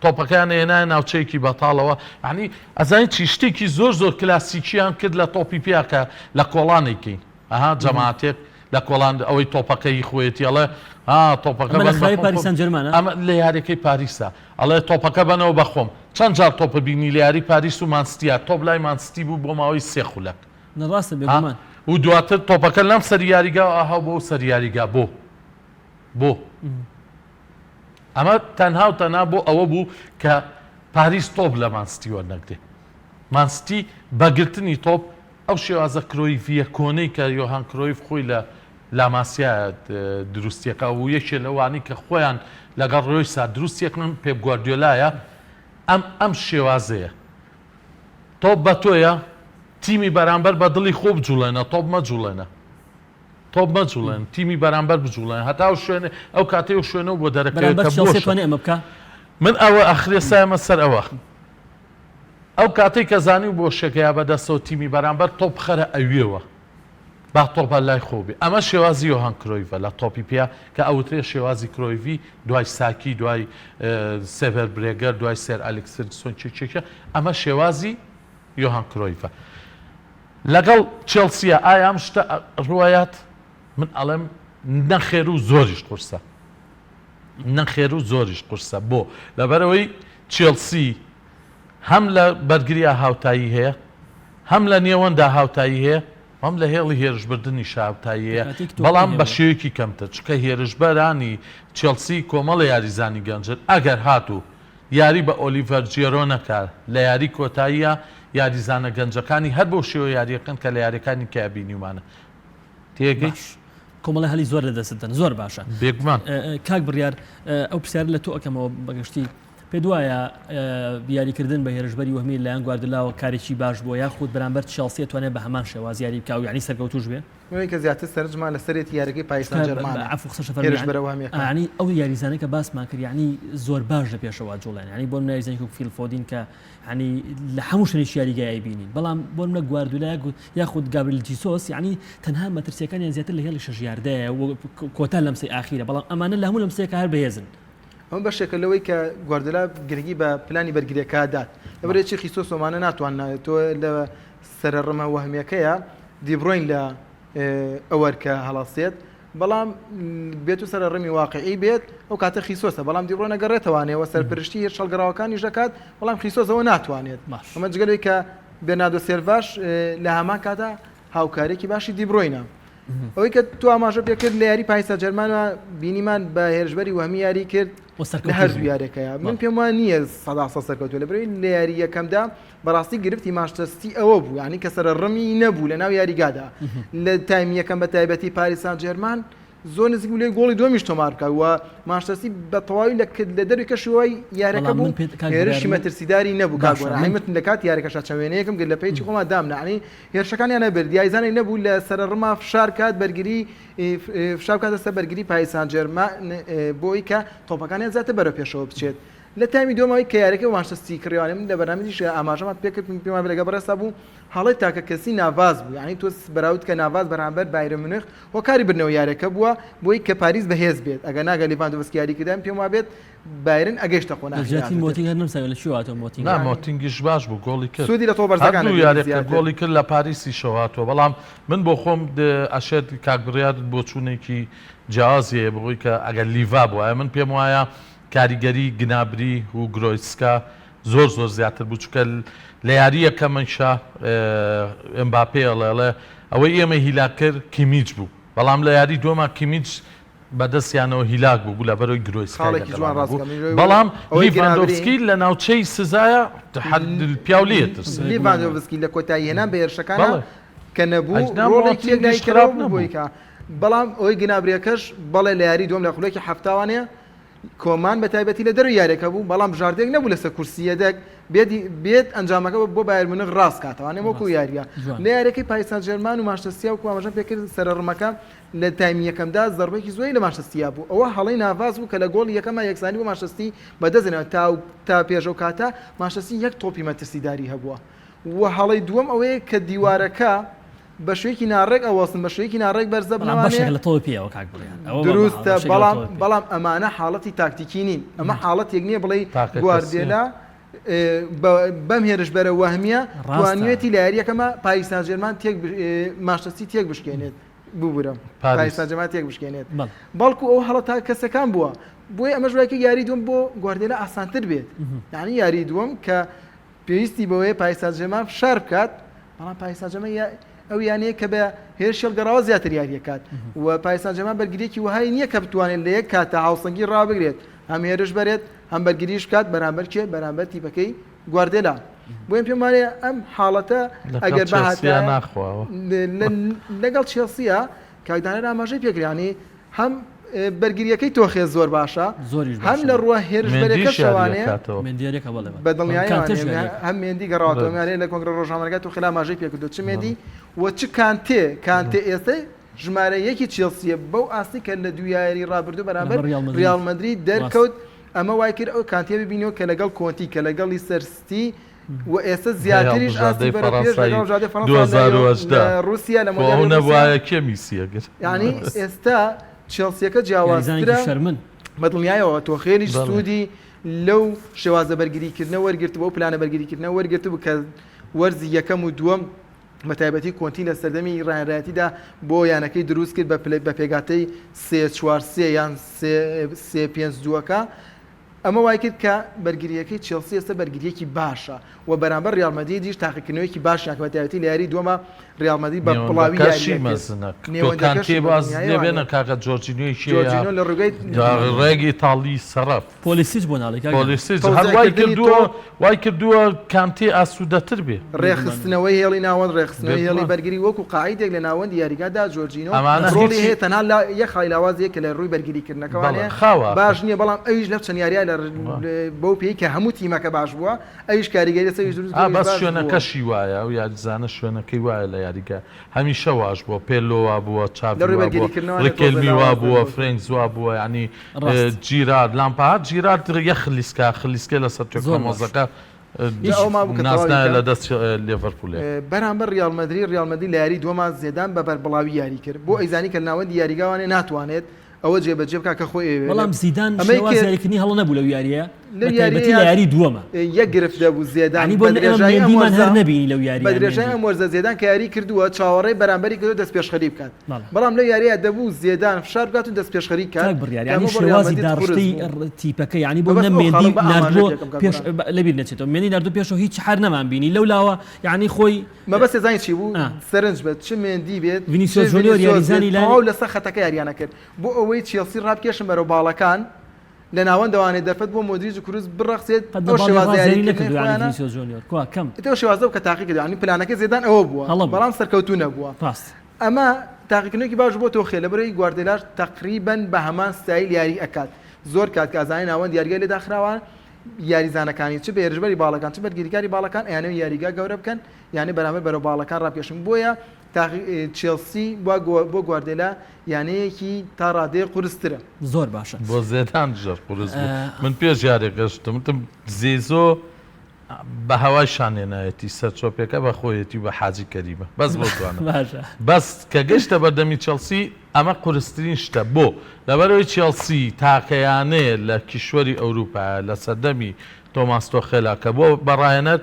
تۆپەکەیان ئەهێنایە ناوچەیەکی بەتاڵەوە یانی ئەزانی چی شتێکی زۆر زۆر کلاسیکیان کرد لە تۆپی پیا کە لە کۆڵان ئەیکەین ئەها جەماعەتێک لە کۆڵان ئەوەی تۆپەکە هی خۆیەتی ئەڵێ ها تۆپەکە ئەمە لە بەن خراپی بەخۆم پاریس خۆم سان جێرمانە؟ ئەمە لە یاریەکەی پاریسە ئەڵێ تۆپەکە بەنەوە بەخۆم چەند جار تۆپە بینی لە یاری پاریس و مانستیا تۆپ لای مانستی بوو بۆ ماوەی سێ خولەک نا ڕاستە ها بێگومان. و دواتر تۆپەکە لەم سەری یاریگا ئەها بۆ ئەو سەری یاریگا بۆ بۆ ئەمە تەنها و تەنها بۆ ئەوە بوو کە پاریس تۆپ لە مان ستی وەرنەگرێ. مان ستی بە گرتنی تۆپ ئەو شێوازە کرۆیڤییە کۆنەی کە یۆهان کرۆیڤ خۆی لە لاماسیا دروستیەکە و یەکێ لەوانەی کە خۆیان لەگەڵ رۆیسا دروستیەکەن پێپ گواردیۆلایە ئەم ئەم شێوازەیە. تۆپ بە تۆیە تیمی بەرامبەر بە دڵی خۆ بجوڵێنە تۆپ مەجوڵێنە. تۆپ مەجوڵێن تیمی بەرامبەر بجوڵێن هەتا ئەو شوێنێ ئەو کاتەی ئەو شوێنەو بۆ دەرەکەوێت بەرامبەر کە چێڵسی بۆشە توانێ ئەمە بکا؟ من ئەوە ئەخرێسایەمە سەر ئەوە ئەو کاتەی کە زانی و بۆشێکە یا بەدەستەوە تیمی بەرامبەر تۆپ بخەرە ئەویەوە با تۆپ هەر لای خۆو بێ ئەمە شێوازی یۆهان کرۆیڤە لە تۆپی پێ کە ئەوترێ شێوازی کرۆیڤی دوای ساکی دوای سێڤەر برێگەر دوای سێر ئەلکس فێرگسۆن کێ کێ کێ ئەمە شێوازی یۆهان کرۆیڤە لەگەڵ چێڵسیە ئایا ئەم شتە ڕوایات؟ من ئەڵێم نەخێر و زۆریش قورسە نەخێر و زۆریش قورسە بۆ لەبەرەوەی چێڵسی هەم لە بەرگریا هاوتایی هەیە هەم لە نێوەندا هاوتایی هەیە هەم لە هێڵی هێرشبردنی هاوتایی هەیە بەڵام بە شێوەیەکی کەمتر چونکە هێرشبەرانی چێڵسی کۆمەڵە یاریزانی گەنجن ئەگەر هاتوو یاری بە ئۆلیڤەر جیرۆ نەکا لە یاری کۆتاییا یاریزانە گەنجەکانی هەر بەو شێوە یاریەکەن کە لە یاریەکانی کیا بینیومانە تێگەی. باش کۆمەڵی هەلی زۆر لە دەست دەن زۆر باشە بێگومان. کاک بڕیار ئەو پرسیارە لە تۆ ئەکەمەوە بەگشتی پێت وایە یاریکردن بە هێرشبەری وەهمی لایەن گواردیولاوە کارێکی باش بووە یاخود بەرامبەر چێڵسی ئەتوانێت بە هەمان شێواز یاری بکا و یعنی سەرکەوتوش بێ؟ ئەوەی کە زیاتر سەرنجمان لەسەرێتی یاریەکەی پاریس سان جێرمانە عەفو قسەشە فەرموو هێرشبەرە وەهمیەکان. یانی ئەو یاریزانەی کە باسمان کرد یانی زۆر باش لە پێشەوە جوڵێن یانی بۆ نمونە یاریزانێکی وەک فیل فۆدین کە یانی لە هەموو شوێنێکی یاریگای ئەیبینین بەڵام بۆ نمونە گواردیولا یاخود گابریل جیسۆس یانی تەنها مەترسیەکانیان زیاتر لە هێڵی شەش یاردایە و کۆتا لەمسەی ئاخیرە بەڵام ئەمانە لە هەموو لەمسەیەکا هەر بەهێزن. ئەمە بەشێکە لەوەی کە گواردیولا گرنگی بە پلانی بەرگریەکە دات لەبەرئەوەی چی خیسۆس ئەمانە ناتوان تۆ لە سەرە ڕمە وەهمیەکەیە دیبرۆین لە ئەوەر کە هەڵەسێت بەڵام بێت و سەرە ڕمی واقعی بێت ئەو کاتە خیسۆسە بەڵام دیبرۆن ئەگەڕێتەوانەوە سەرپرشتی هێرش هەڵگەڕاوەکانیش دەکات بەڵام خیسۆسەوە ناتوانێت ئەمە جگە لەوەی کە بێرناردۆ سێلڤاش لە هەمان کاتا هاوکارێکی باشی دیبرۆینە ئەوەی کە تو ئاماژە پێکرد لە یاری پاریس سانجێرمانەوە بینیمان بە هێرشبەری وەهمی یاری کرد لە هەردوو یاریەکەیە من پێم وان نییە سەدا سە سەرکەوتووە لە بەرەی لە یاری یەکەمدا بەڕاستی گرفتی مانچستەر سیتی ئەوە بوو یعنی کە سەرە ڕمی نەبوو لە ناو یاریگادا لە تایمی یەکەم بە تایبەتی پاریس سان جێرمان. زۆر نزیک بوو لێی گۆڵی دووەمیش تۆمار بکات و مانچستەر سیتی بە تەواوی لە لە دەروی کەشی یاریەکە بەڵام بوو من پێت کاک هێرشی بڕیار من مەترسیداری نەبوو کاک باشە گۆران من من لە کاتی یاریەکەشا چەند وێنەیەکم گرت لە page ی خۆما دامنا یعنی هێرشەکانیان نەبرد یاریزانێک نەبوو لە سەرەڕما فشار کات بەرگری فشار بکاتە سەر بەرگری پاریس سان جێرمان بۆی کە تۆپەکانیان زیاتر بەرەو پێشەوە بچێت لە تایمی دووەمەوەی کە یاریەکە مانچستەر سیتی کڕیوانێ من لە بەرنامەیش ئاماژەمان پێکرد پێم وایە لەگەڵ بەڕێزتا بوو هەڵەی تاکە کەسی ناڤاس بوو یعنی تۆ بەراورد کە ناڤاس بەرامبەر بایرن مونخ هۆکاری بردنەوەی یاریەکە بووە بۆی کە پاریس بەهێز بێت ئەگەر ناگە لیڤاندۆڤسکی یاری کردن پێم وابێت بایرن ئەگەیشتە لە قۆناغی جیاتی داهاتووتر. مۆتینگ هەر نەمساوی لە کوێ هاتووە مۆتینگ؟ نا مۆتینگیش باش بوو گۆڵی کرد سوودی لە تۆپە بەرزەکان هەردوو ئەبینی یاریەکە زیاتر. گۆڵی کرد لە پاریسیشەوە هاتووە بەڵام من بۆ خۆم ئەشێت کاک بڕیار بۆچوونێکی جیاوازی هەیە بەوەی کە ئەگەر لیڤا بوایە من پێم وایە کاریگەری گنابری و گرۆیتسکا زۆر زۆر زیاتر بوو چونکە لە یاری یەکەمەیشا ئێمباپێ ئەڵێ ئەڵێ ئەوەی ئێمەی هیلاک کرد کیمیچ بوو بەڵام لە یاری دووەما کیمیچ بەدەستیانەوە هیلاک بوو بوو لەبەرەوەی گرۆیسکای خاڵێکی جوان لەگەڵا ڕاست نەبوو کە منیش بەڵام ئەوەی گنابری لیڤاندۆڤسکی لە ناوچەی سزایە حەد پیاو لێ ترسێ بێگومان لیڤاندۆڤسکی لە کۆتایی هێنان بە هێرشەکانە بەڵێ کە نەبوو ئەجنا ڕۆڵێکی مۆتینگیش یەکلاییکەرەوە خراپ بوو بۆی نەبوو کە بەڵام ئەوەی گنابریەکەش بەڵێ لە یاری دووەم لە خولەکی حەفتاوانەیە کۆمان بە تایبەتی لە دەرەوەی یاریەکە بوو، بەڵام بژاردەیەک نەبوو لەسەر کورسی یەدەگ بێت بێت ئەنجامەکە بۆ بایرن مونخ ڕاست کاتەوە وەکو ڕاست یاریە جوان. لە یاریەکەی پاریس سان جێرمان و مانچستەر سیتی وەکو ئاماژەم پێکرد سەرەڕمەکە لە تایمی یەکەمدا زەڕبەیەکی زۆری لە مانچستەر سیتی بوو ئەوە هەڵەی ناڤاس بوو کە لە گۆڵی یەکەما یەکسانی بۆ مانچستەر سیتی بەدەستهێنا تا تا پێش ئەو کاتە مانچستەر سیتی یەک تۆپی مەترسیداری هەبووە و هەڵەی دووەم ئەوەیە کە دیوارەکە بە شوێکی ناڕێک ئەوەستن بە شوێکی ناڕێک بەرزە بەڵام بنەوانێ بەشێک لە تۆپی پێیەوە کاک بڕیار ئەوە بە دروستە بەشێک لە بەڵام تۆپی پێ. بەڵام ئەمانە حاڵەتی تاکتیکی نین ئەمە حاڵەتێک نییە بڵێی تاکە کەسیە. گواردێلا بەم هێرشبەرە وەهمیە ڕاستە. توانیوێتی لە یارییەکەما پاریس سانجێرمان تێک مانچستەر سیتی تێک بشکێنێت ببورە پاریس پاریس. سانجێرمان تێک بشکێنێت بەڵێ. بەڵکو ئەو هەڵە تاکە کەسەکان بووە بۆیە ئەمەش وای کرد یاری دووەم بۆ گواردێلا ئاسانتر بێت یعنی یاری دووەم کە پێویستی بەوەیە پاریس سانجێرمان فشار بکات، بەڵام پاریس سانجێرمان ئەو یانەیە کە بە هێرشی هەڵگەڕاوە زیاتر یاریەکات و پاریس سانجێرمان بەرگریەکی وەهای نییە کە بتوانێت لە یەک کاتە هاوسەنگی ڕابگرێت هەم هێرش بەرێت هەم بەرگریش بکات بەرامبەر کێ بەرامبەر تیپەکەی گواردێلا بۆیە پێم وایە ئەم حاڵەتە ئەگەر بەهاتە ناخواوە لەگەڵ چێڵسیە کاک دانەر ئاماژەی پێکرد یانی هەم بەرگریەکەی تۆخێ زۆر باشە هەم لە ڕووە هێرشبەرەکەشەوانێ بە دڵنیاییەوە هەم مێندی گەڕاوەتەوە یانێ لە کۆنگرە ڕۆژنامەنەکە تۆخێل ئاماژەی پێکردو چ مێندی و چ کانتێ کانتێ ئێستا ژمارە یەکی چێڵسیە بەو ئاستی کە لە دوو یاری ڕابردوو بەرامبەر ریال مەدرید دەرکەوت ئەمە وای کرد ئەو کانتێ ببینەوە کە لەگەڵ کۆنتی کە لەگەڵی سەرستی و ئێستا زیاتریش ئاستی هەڵبژاردەی بەرەو پێش فەڕەنسای لەگەڵ هەڵبژاردەی فەڕەنسا لە 2018 لە ڕووسیا لە خۆ ئەو مۆندیالی ڕووسیا نەبوایە کێ میسی ئەگرت؟ یعنی ئێستا چێڵسیەکە یاریزانێکی جیاوازترە شەرمن. بە دڵنیایەوە تۆخێلیش بەڵێ. سوودی لەو شێوازە بەرگریکردنە وەرگرتبوو ئەو پلانە بەرگریکردنە وەرگرتبوو کە وەرزی یەکەم و دووەم بە تایبەتی کۆنتی لە سەردەمی ڕاهێنەرایەتیدا بۆ یانەکەی دروست کرد بە پلە بە پێکهاتەی سێ چوار سێ یان سێ سێ پێنج دووەکە ئەمە وایکرد کە بەرگرییەکەی چێڵسی ئێستا بەرگرییەکی باشە و بەرامبەر ریال مەدریدیش تاقیکردنەوەیەکی باشیان کرد، بەتایبەتی لە یاریی دووەما ریال مەدرید بە بڵاوی نێوەندەکەشی یارییە کرد. مەزنە. تۆ نێوەندەکەشی کانتێ واز بەدڵنیاییەوە لێ بێنە وانەیە. کاکە جۆرجینیۆی کێیە؟ جۆرجینۆ لە ڕێگەی ڕێک ئیتاڵی سەڕەف. پۆلیسیچ بۆ ناڵێی کاک دانش؟ پۆلیسیچ هەر وای تەوزیعکردنی کردووە تۆپ، وای کردووە کانتێ ئاسوودەتر بێ. ڕێکخستنەوەی هێڵی ناوەند، ڕێکخستنەوەی هێڵی بێگومان. بەرگری وەکو قاعیدێک لە ناوەندی یاریگادا جۆرجینۆ ئەمانە ڕۆڵی هیچی هەیە تەنها لا یەک خاڵی لاواز هەیە کە لە ڕووی بەرگریکردنەکەوانێ بەڵێ خاوە باش ئاخر. نییە بەڵام ئەویش لەو چەند یارییە لە بەو پێی کە هەموو تیمەکە باش بووە ئەویش کاریگەری لەسەر ئەویش دروست ئا بووە ئەویش بەس باش بووە. شوێنەکەشی وایە ئەو یاریزانە شوێنەکەی وایە لە یاریگا هەمیشە واش بووە پێلۆ وا بووە لە چاڤی ڕووی وا بووە بەرگریکردنەوانێ تۆزێ ڕیکێلمی وا لاواز بووە دەرکەوتووە. فرێنکس وا بووە یانی ڕاست. جیرارد لامپارد جیرارد یەک خلیسکە خلیسکێ لەسەر زۆر توێکڵە باش. مۆزەکە جا ئەوە مابوو کە تەواوی نازناوێ کە. لە دەست لێڤەرپوولێ. بەرامبەر ریال مەدرید، ریال مەدرید لە یاریی دووەما زێدان بە بەربڵاوی یاری کرد، بۆ ئەیزانی کە لە ناوەندی یاریگاوانێ ناتوانێت ئەوە جێبەجێ بکات کە خۆی ئەیەوێت. بەڵام زیدان ئەمەی شێواز کرد. یاریکردنی هەڵە نەبوو لەو یارییە، لەو بە تایبەتی یارییە لە یاریی دووەما. یەک گرفت هەبوو زێدان یانی بۆ بە ئێمە درێژایی ئەم مێندیمان وەرزە هەر نەبینی لەو یارییە بە درێژای مێندی. ئەم وەرزە زێدان کە یاریی کردووە چاوەڕێی بەرامبەری کردووە دەستپێشخەری بکات، بەڵێ. بەڵام لەو یارییە دەبوو زێدان فشار بکات و دەستپێشخەری بکات کاک بڕیار کە یانی ئەمە بۆ ریال شێوازی مەدرید قورس داڕشتەی بوو. تیپەکە یانی بۆ مەبەست نە ئەو مێندی خاڵەم بە ئاماژە ناردووە پێکەم کاک پێش گۆران. لەبیر نەچێتەوە مێندی ناردوو پێشەوە هیچ هەر نەمان بینی لەو لاوە یانی خۆی مەبەست زانی چی بوو ئا. سەرنج بە چ مێندی بێت چ ڤینیسیۆس جۆنیۆر ڤینیسیۆس بێت یاریزانی لای تەواو لەسەر خەتەکە یاریانە کرد بۆ ئەوەی چێڵسی ڕابکێشن بەرەو باڵەکان لە ناوەندەوانێ دەرفەت بۆ مۆدریج و کروس بڕەخسێت قەت لە ئەو باڵی شێوازە ڕاست یاری یاریکردنەی نەکردووە یانی خۆیانە ڤینیسیۆس جۆنیۆر کوا کەم ئیتر ئەو شێوازە بوو کە تاقی کردەوە یانی پلانەکەی زێدان ئەوە بووە هەڵە بوو بەڵام سەرکەوتوو نەبووە ڕاست. ئەمە. تاقیکردنەوەکی باش بۆ تۆخێل لەبەرئەوەی گواردێلاش تەقریبەن بە هەمان ستایل یاری ئەکات زۆر کات کە ئەزانێ ناوەند یاریگای لێ داخراوە یاریزانەکانی چ بە هێرشبەری باڵەکان چ بەرگریکاری باڵەکان ئەیانەوێ یاریگا گەورە بکەن یانەی بەرامبەر بەرەو باڵەکان ڕابکێشن بۆیە چێڵسی بۆ گواردێلا یانەیەکی تا ڕادەیەک قورسترە. زۆر باشە. بۆ زێدان زۆر قورس بوو من پێش یاریەکە شتم وتم زیزۆ بە هەوای شانێنایەتی سەرچۆپێکە بە خۆیەتی و بە حاجی کەریمە بەس بۆ دوانە باشە. بەس کە گەشتە بەردەمی چێڵسی ئەمە قورسترین شتە بۆ لەبەرئەوەی چێڵسی تاکە یانەیە لە کیشوەری ئەوروپایە لە سەردەمی تۆماس تۆخێلا کە بۆ بە ڕاهێنەر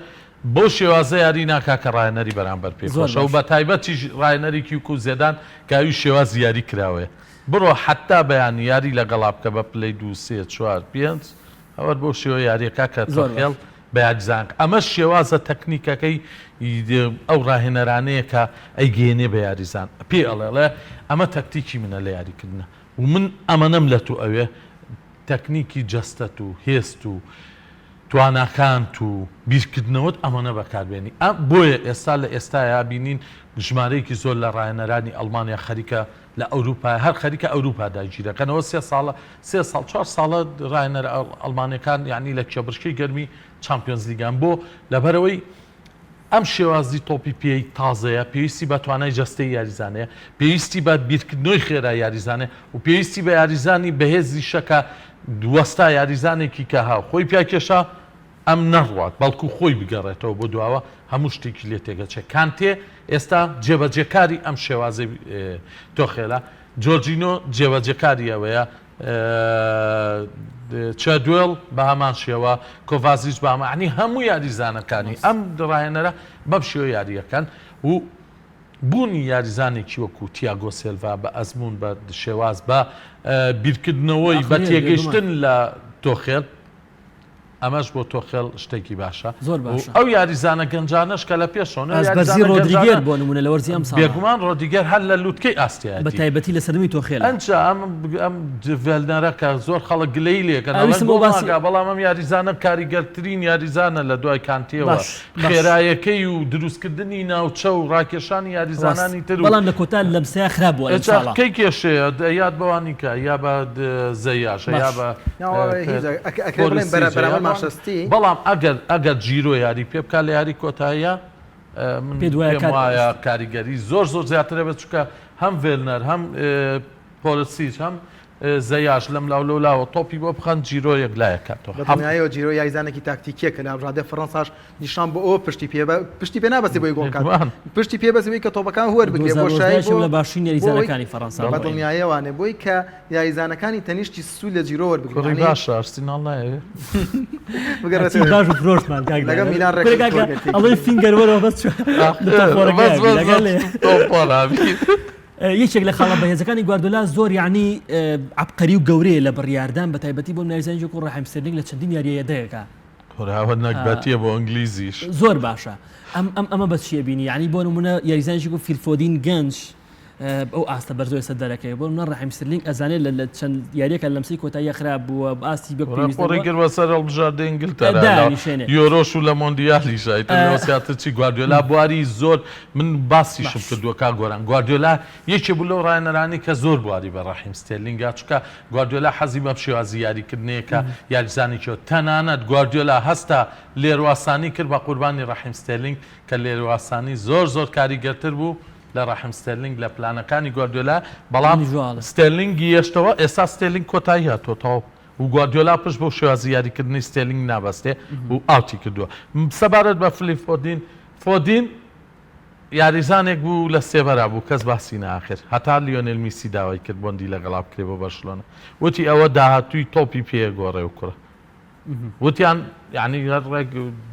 بەو شێوازە یاری ناکا کە ڕاهێنەری بەرامبەر پێی زۆر خۆشە و باش. بە تایبەتیش ڕاهێنەرێکی وکو زێدان کە ئەویش شێوازی یاری کراوەیە بڕۆ حەتا بەیانی یاری لەگەڵا بکە بە پلەی دوو سێ چوار پێنج ئەوەر بەو شێوە یاریەکا کە زۆر تۆخێڵ باش. بە یاریزانەکە ئەمەش شێوازە تەکنیکەکەی ئەو ڕاهێنەرانەیە کە ئەیگەیەنێ بە یاریزان پێی ئەڵێ ئەڵێ ئەمە تەکتیکی منە لە یاریکردنە و من ئەمەنەم لە تو ئەوێ تەکنیکی جەستەت و هێزت و تواناکانت و بیرکردنەوەت ئەمەنە بەکاربێنی ئە بۆیە ئێستا لە ئێستایا بینین ژمارەیەکی زۆر لە ڕاهێنەرانی ئەڵمانیا خەریکە لە ئەوروپا هەر خەریکە ئەوروپا داگیرەکەنەوە سێ ساڵە سێ ساڵ چوار ساڵە ڕاهێنەرە ئەڵمانەکان یعنی لە کێبڕکێی گەرمی چامپیۆنز لیگان بۆ لەبەرەوەی ئەم شێوازی تۆپی پێی تازەیە پێویستی بە توانای جەستەی یاریزانەیە پێویستی بە بیرکردنەوەی خێرا یاریزانێ و پێویستی بە یاریزانی بەهێزیشە کە وەستا یاریزانێکی کە ها خۆی پیاکێشا ئەم نەڕوات بەڵکو خۆی بگەڕێتەوە بۆ دواوە هەموو شتێکی لێ تێگەچێ کانتێ ئێستا جێبەجێکاری ئەم شێوازەی تۆخێلە جۆرجینۆ جێبەجێکاری ئەوەیە چادوێڵ بە هەمان شێوە کۆڤازیچ بە هەمان یعنی هەموو یاریزانەکانی ئەم ڕاهێنەرە بەم شێوە یاریەکەن و بوونی یاریزانێکی وەکو تیاگۆ سێلڤا بە ئەزموون بە شێواز بە بیرکردنەوەی بە تێگەیشتن لە تۆخێل ئەمەش بۆ تۆخێل شتێکی باشە. زۆر باشە. و ئەو یاریزانە گەنجانەش کە لە پێشەوەن، ئەو ئاست بەرزی یاریزانە ڕۆدریگێر گەنجانە بۆ نموونە لە وەرزی ئەمساڵا. بێگومان ڕۆدیگێر هەر لە لوتکەی ئاستیایەتی. بە تایبەتی لە سەردەمی تۆخێلا. ئەنجا ئەم ئەم ڤێلنەرە کە زۆر خەڵک گلەیی لێکەن ئەڵێن ئەویستم بۆ گۆڵ باسی. ناکا، بەڵام ئەم یاریزانە کاریگەرترین یاریزانە لە دوای کانتێوە. باش باش. خێرایەکەی و دروستکردنی ناوچە و ڕاکێشانی ڕاست. یاریزانانی تر و. بەڵام لە کۆتا لەمسەیا خراپ بووە ئێجا لەمساڵا. کەی کێشەیە یاد بەوانی کە یا بە زەیاشە یا باش. بە بەڵام ئەگەر ئەگەر جیرۆ یاری پێ بکات لە یاری کۆتاییە من پێم وایە کاریگەری زۆر زۆر زیاترە بێت چونکە هەم ڤێلنەر هەم پۆلسیچ هەم زەیاش لەم لاو لەو لاوە تۆپی بۆ بخەن جیرۆ یەکلایە کاتەوە. بەدڵنیایەوە جیرۆ یاریزانێکی تاکتیکیە کە لە هەڵبژاردەی فەرەنساش نیشان بۆ ئەوە پشتی پێ پشتی پێ نابەستێ بۆی گۆڵ کات پشتی پێ بەستێ بۆی کە تۆپەکان وەربگرێ بۆشایی بۆ لە باشترین یاریزانەکانی فەرەنسا بە دڵنیایەوانێ بۆی کە یاریزانەکانی تەنیشتی سوود لە جیرۆ وەربگرن کوڕی باشە ئارسیناڵ نایەوێ بگەڕێتەوە باش و فرۆشمان کاک لەگەڵ میلان کورە کاکە ئەڵێ فینگەر وەرەوە بەس بەس بەس تۆپۆرابی یەکێک لە خاڵە بەهێزەکانی گواردۆلا زۆر یعنی عەبقەری و گەورەیە لە بڕیاردان بە تایبەتی بۆ یاریزانێکی وەکو ڕەحیم ستێرلینگ لە چەندین یارییە یەدەگەکە خۆراوە نەگبەتیە بۆ ئینگلیزیش. زۆر باشە ئەم ئەم ئەمە بە چیە بینی یعنی بۆ نمونە یاریزانێکی وەکو فیل فۆدین گەنج ئەو ئاستە بەرزەوە ئێستا دەرەکەوێ بۆ نمونە ڕەحیم سترلینگ ئەزانێت لە لە چەند یاریەکە لەمسەی کۆتاییە خراپ بووە ئاستی بەک پێویست خۆڕی نەبووە کرد بەسەر هەڵبژاردەی ئینگلتەرا لە دانیشێنێ یۆرۆش و لە مۆندیالیشا ئیتر لەوە زیاتر چی گواردیۆلا بواری زۆر من باسیشم باش کردووە کاک گۆران گواردیۆلا یەکێ بوو لەو ڕاهێنەرانەی کە زۆر بواری بە ڕەحیم ستێرلینگ یا چونکە گواردیۆلا حەزی بەم شێوازی یاریکردنەیە کە یاریزانێکی تەنانەت گواردیۆلا هەستا لێرواسانی کرد بە قوربانی ڕەحیم ستێرلینگ کە لێرواسانی زۆر زۆر کاریگەرتر بوو لە ڕەحیم ستێرلینگ لە پلانەکانی گواردیۆلا بەڵام ستێرلینگی هێشتەوە ئێستا ستێرلینگ کۆتایی هاتووە تەواو و گواردیۆلا پشت بەو شێوازی یاریکردنەی ستێرلینگ نابەستێ و ئاوتی کردووە سەبارەت بە فلیپ فۆدین فۆدین یاریزانێک بوو لە سێبەرا بوو کەس باسی ناکرد هەتا لیۆنێل میسی داوای کرد بۆندی لەگەڵا بکرێ بۆ بەرشلۆنە وتی ئەوە داهاتووی تۆپی پێیە گۆڕێ و کوڕە وتیان یعنی هەر ڕێک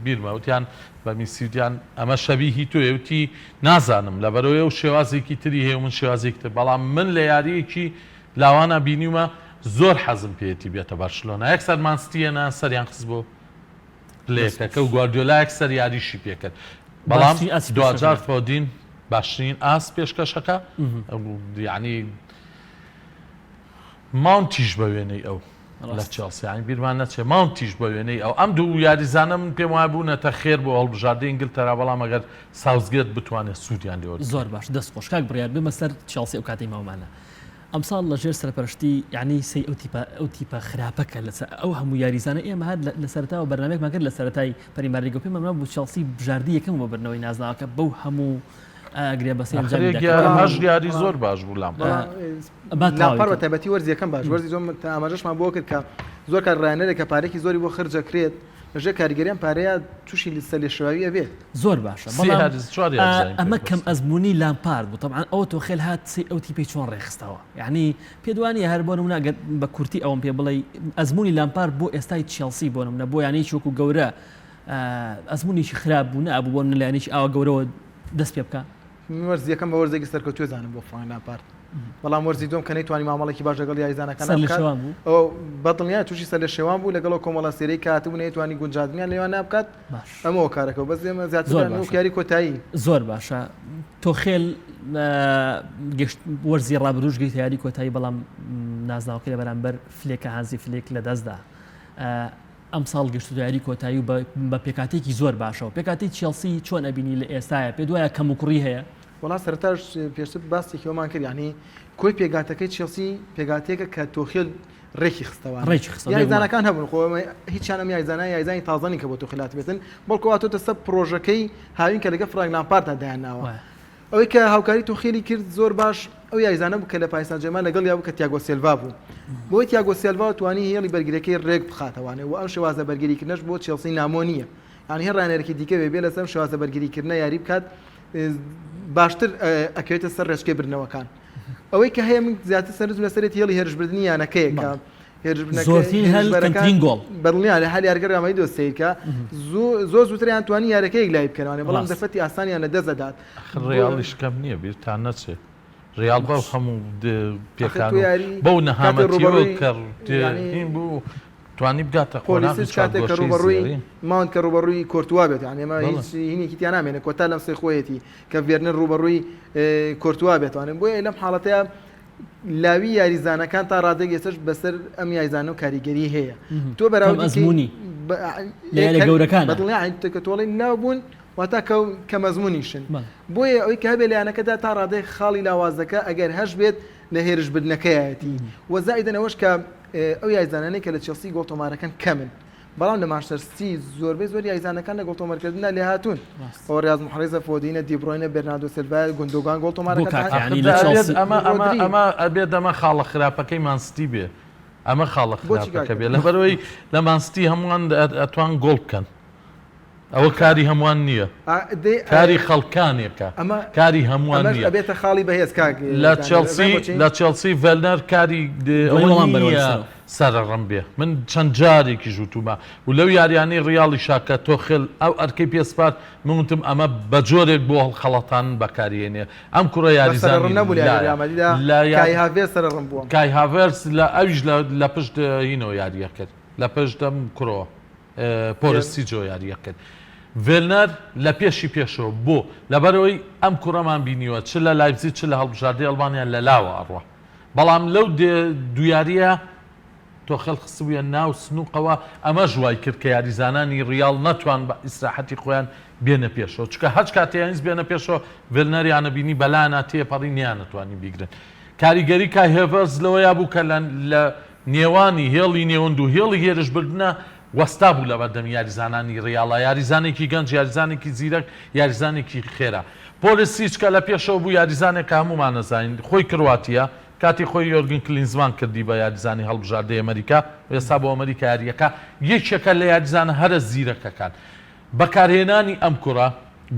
بیرمە وتیان بە میسی وتیان ئەمە شەبیهی تۆیە وتی نازانم لەبەرەوەی ئەو شێوازێکی تری هەیە و من شێوازێکی تر بەڵام من لە یارییەکی لاوانە بینیومە زۆر حەزم پێیەتی بێتە بەرشلۆنە یەکسەر مان سیتی هێنا سەریان خست بۆ پلەیەکەکە و گواردیۆلا یەکسەر یاریشی پێکرد بەڵام دواجار فۆدین باشترین ئاست پێشکەشەکە یعنی ماونتیش بە وێنەی ئەو. لە چێڵسی یانی بیرمان نەچێ ماونتیش بە وێنەی ئەو ئەم دوو یاریزانە من پێم وایە بوونەتە خێر بۆ هەڵبژاردەی ئینگلتەرا بەڵام ئەگەر ساوسگێت بتوانێت سوودیان لێ وەربگرێت. زۆر باش دەست خۆش کاک بڕیار بێمە سەر چێڵسی ئەو کاتەی ماومانە ئەمساڵ لە ژێر سەرپەرشتی یانی سەی ئەو تیپە ئەو تیپە خراپە کە لەسەر ئەو هەموو یاریزانە ئێمە هەر لە سەرەتاوە بەرنامەیەکمان کرد لە سەرەتای پریمەرلیگەوە پێمان وابوو چێڵسی بژاردی یەکەم بۆ بردنەوەی نازناوەکە بەو هەموو گرێبەستەی ئەنجامی دا کە هەشت یاری زۆر باش بوو لامپارد. لامپارد بە تایبەتی وەرزی یەکەم باش وەرزی دووەم ئاماژەشمان بۆ کرد کە زۆر کات ڕاهێنەرێک کە پارێکی زۆری بۆ خرج ئەکرێت لەژێر کاریگەری ئەم پارەیە تووشی سەرلێشێواوی ئەبێت. زۆر باشە بەڵام ئەمە کەم ئەزموونی لامپارد بوو تەبعەن ئەوە تۆخێل هات سەی ئەو تیپەی چۆن ڕێکخستەوە یعنی پێت وانییە هەر بۆ نمونە گەر بە کورتی ئەوەم پێ بڵێی ئەزموونی لامپارد بۆ ئێستای چێڵسی بۆ نمونە بۆ یانەیەکی وەکو گەورە ئەزموونێکی خراپ بوو نەبوو بۆ نمونە لە یانەیەکی ئاوا گەورەوە دەست پێ بکا؟ من وەرزی یەکەم بە وەرزێکی سەرکەوتوو زانم بۆ فرانک لامپارد بەڵام وەرزی دووەم کە نەیتوانی مامەڵێکی باش لەگەڵ یاریزانەکان بکات ئەو بەدڵنیای تووشی سەرلێشێوان بوو لەگەڵ ئەو کۆمەڵە ئەستێرەی کە هاتبوو نەیتوانی گونجاندنیان لێوان نابکات ئەمە هۆکارەکە بەس ئێمە زیاتر وەک یاری کۆتایی زۆر باشە تۆخێل گەشت وەرزی ڕابردووش گەیتە یاری کۆتایی بەڵام نازناوەکەی لە بەرامبەر فلێکە هانزی فلێک لەدەستدا ئەمساڵ گەشتووتە یاری کۆتایی و بە پێکهاتەیەکی زۆر باشەوە، پێکهاتەی چێڵسی چۆن ئەبینی لە ئێستایا، پێت وایە کەموکوڕی هەیە؟ وەڵا سەرەتاش پێشتر باسێکی ئەومان کرد یانی کۆی پێکهاتەکەی چێڵسی پێکهاتەیەکە کە تۆخێل ڕێکی خستەوە ڕێکی خستەوە یاریزانەکان هەبوون خۆ هیچیان ئەم یاریزانە یاریزانی تازە نین کە بۆ تۆخێل هاتبێتن بەڵکو هاتۆتە سەر پڕۆژەکەی هاوین کە لەگەڵ فرانک لامپارددا دایانناوە ئەوەی کە هاوکاری تۆخێلی کرد زۆر باش ئەو یاریزانە بوو کە لە پاریس سانجێرمان لەگەڵیا بوو کە تیاگۆ سێلڤا بوو. بۆی تیاگۆ سێلڤا توانی هێڵی بەرگریەکەی رێک بخاتەوانێ و ئەم شێوازە بەرگریکردنەش بۆ چێڵسی نامۆ نییە. یانی هەر راهێنەرێکی دیکە بێ بێ لەسەر ئەم شێوازە بەرگریکردنە یاری بکات باشتر ئەکەوێتە سەر رێچکەی بردنەوەکان. ئەوەی کە هەیە من زیاتر سەرنجم لەسەرێتی هێڵی هێرشبردنی یانەکەیە کە زۆرترین هەل کەمترین گۆڵ. بەدڵنیا لە هەر یاریگە ریال مەدرید سەیرکە زۆر زووتریان توانی یاریەکە یەکلایی بکەنەوە بەڵام دەرفەتی ئاسانیان لە دەست دەدات. ئەخر ریالیش کەم نییە بیرتان نەچێت ریال بەو هەموو پێکان و بەو نەهامەتیەوە کە هین بوو توانی بگاتە قۆناغی کاتێک کە ڕووبەڕووی ماونت کە ڕووبەڕووی کۆرتوا بێت یان ئێمە هیچ هینێکی تیا نامێنێ کۆتا لەمسەی خۆیەتی کە ڤێرنەر ڕووبەڕووی کۆرتوا بێتوانێت بۆیە لەم حاڵەتەیە لاوی یاریزانەکان تا ڕادەیەک ئێستاش بەسەر ئەم یاریزانە و کاریگەری هەیە تۆ بەراوردی ئەزمموی لە گەورەکان کە تۆڵی لاو بوون واتا کە کە مەزمونیشن بۆیە ئەوی کە هەبێ لە یانەکەدا تا ڕادەیەک خاڵی لاوازەکە ئەگەر هەش بێت لە هێرشبردنەکەیەتی وەزایدنەوەش کە ئەو یاریزانانەی کە لە چێڵسی گۆڵ تۆمارەکەن کەمن بەڵام لە مانچستەر سیتی زۆربەی زۆر یاریزانەکان لە گۆڵ تۆمارکردندا لێهاتوون. ئەوە ریاز محرێزە، فۆدینە، دیبرۆینە، بێرناردۆ سێلڤایە، گوندۆگان گۆڵ بۆ تۆمارەکەن. کاک یانی لە چێڵسی ئەمە ئەمە ئەمە ئەبێت ئەمە خاڵە خراپەکەی مان سیتی بێ ئەمە خاڵە بۆچی کاک خراپەکە بێ لەبەرئەوەی لە مان سیتی هەمووان ئەتوان گۆڵ بکەن ئەوە کاری هەمووان نییە کاری خەڵکانێکە کاری هەمووان ئەمەش نییە ئەبێتە خاڵی بەهێز کاک لە چێڵسی لە چێڵسی ڤێلنەر کاری دوای ئەوە وەڵام بەرەوە نییە لەسەرەوە. سەرەڕم بێ من چەند جارێکیش وتومە و لەو یاریانەی ڕیاڵیشا کە تۆخێل ئەو ئەرکەی پێ سپارد من وتم ئەمە بە جۆرێک بۆ هەڵخەڵەتاندن بەکاری هێنێ ئەم کوڕە بە یاریزانی سەرەڕم نەبوو لە یاری لایە ریال مەدریدا لە یا کای هاڤێرتز سەرەڕم بووە. کای هاڤێرتز لە ئەویش لە لە پشت هینەوە یارییە کرد لە پشت ئەم کوڕەوە پۆرسیجۆ یارییە کرد. ڤێلنەر لە پێشی پێشەوە بۆ؟ لەبەرئەوەی ئەم کوڕەمان بینیوە چ لە لایپزیگ چ لە هەڵبژاردەی ئەڵمانیا لە لاوە ئەڕوا. بەڵام لەو دوو یارییە تۆخێل خستبوویە ناو سنوقەوە، ئەمەش وای کرد کە یاریزانانی ریاڵ نەتوان بە ئیسراحەتی خۆیان بێنە پێشەوە، چونکە هەرچ کاتێ یانیس بێنە پێشەوە ڤێلنەریانە بینی بەلایانا تێپەڕی نەیانەتوانی بیگرن. کاریگەری کای هێڤەرتز لەوەیا بوو کە لە نێوانی هێڵی نێوەند و هێڵی هێرشبردنە وەستا بوو لەبەردەم یاریزانانی ریاڵا، یاریزانێکی گەنج، یاریزانێکی زیرەک، یاریزانێکی خێرا. پۆلیسیچ کە لە پێشەوە بوو یاریزانێک کە هەموومان ئەزانین خۆی کرواتییە، کاتی خۆی یۆرگن کلینزمان کردی بە یاریزانی هەڵبژاردەی ئەمەریکا و ئێستا بۆ ئەمەریکا یارییەکا، یەکێکە لە یاریزانە هەرە زیرەکەکان. بەکارهێنانی ئەم کوڕە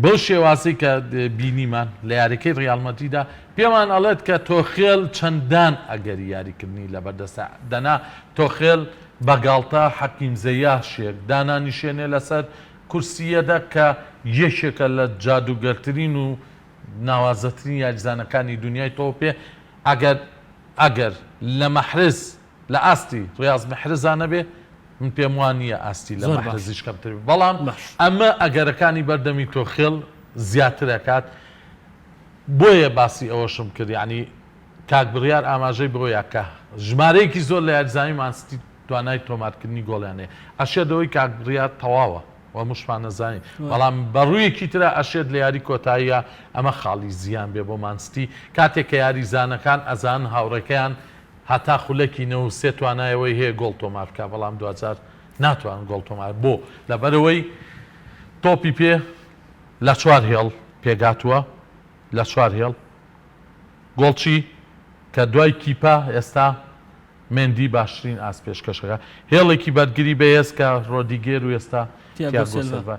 بەو شێوازەی کە بینیمان لە یاریەکەی ریال مەدریدا پێمان ئەڵێت کە تۆخێل چەندان ئەگەری یاریکردنی لەبەردەستە دەنا تۆخێل بە گاڵتە حەکیم زەیاشێک دانانیشێنێ لەسەر کورسی یەدەگ کە یەکێکە لە جادوگەرترین و ناوازەترین یاریزانەکانی دونیای تۆپێ ئەگەر ئەگەر لە مەحرز لە ئاستی ڕیاز مەحرزا نەبێ من پێم وا نییە ئاستی لە زۆر باش. مەحرزیش کەمتر بێ بەڵام باش. ئەمە ئەگەرەکانی بەردەمی تۆخێل زیاتر ئەکات بۆیە باسی ئەوەشم کرد یانی کاک بڕیار ئاماژەی بەوەیا کە ژمارەیەکی زۆر لە یاریزانانی مان سیتی. توانای تۆمارکردنی گۆڵیان هەیە. ئەشێت ئەوەی کاک بڕیار تەواوە و هەمووشمان ئەزانین، بەڵام بە ڕوویەکی ترا ئەشێت لە یاری کۆتاییا ئەمە خاڵی زیان بێ بۆ مان ستی، کاتێک کە یاریزانەکان ئەزانن هاوڕێکەیان هەتا خولەکی 93 توانای ئەوەی هەیە گۆڵ تۆمار بکا، بەڵام دواجار ناتوانن گۆڵ تۆمار بۆ؟ لەبەرئەوەی تۆپی پێ لە چوار هێڵ پێکهاتووە، لە چوار هێڵ گۆڵچی کە دوای کیپا ئێستا مێندی باشترین ئاست پێشکەش ئەکات، هێڵێکی بەرگری بەهێز کە رۆدیگێر و ئێستا تیاگۆ سێلڤا،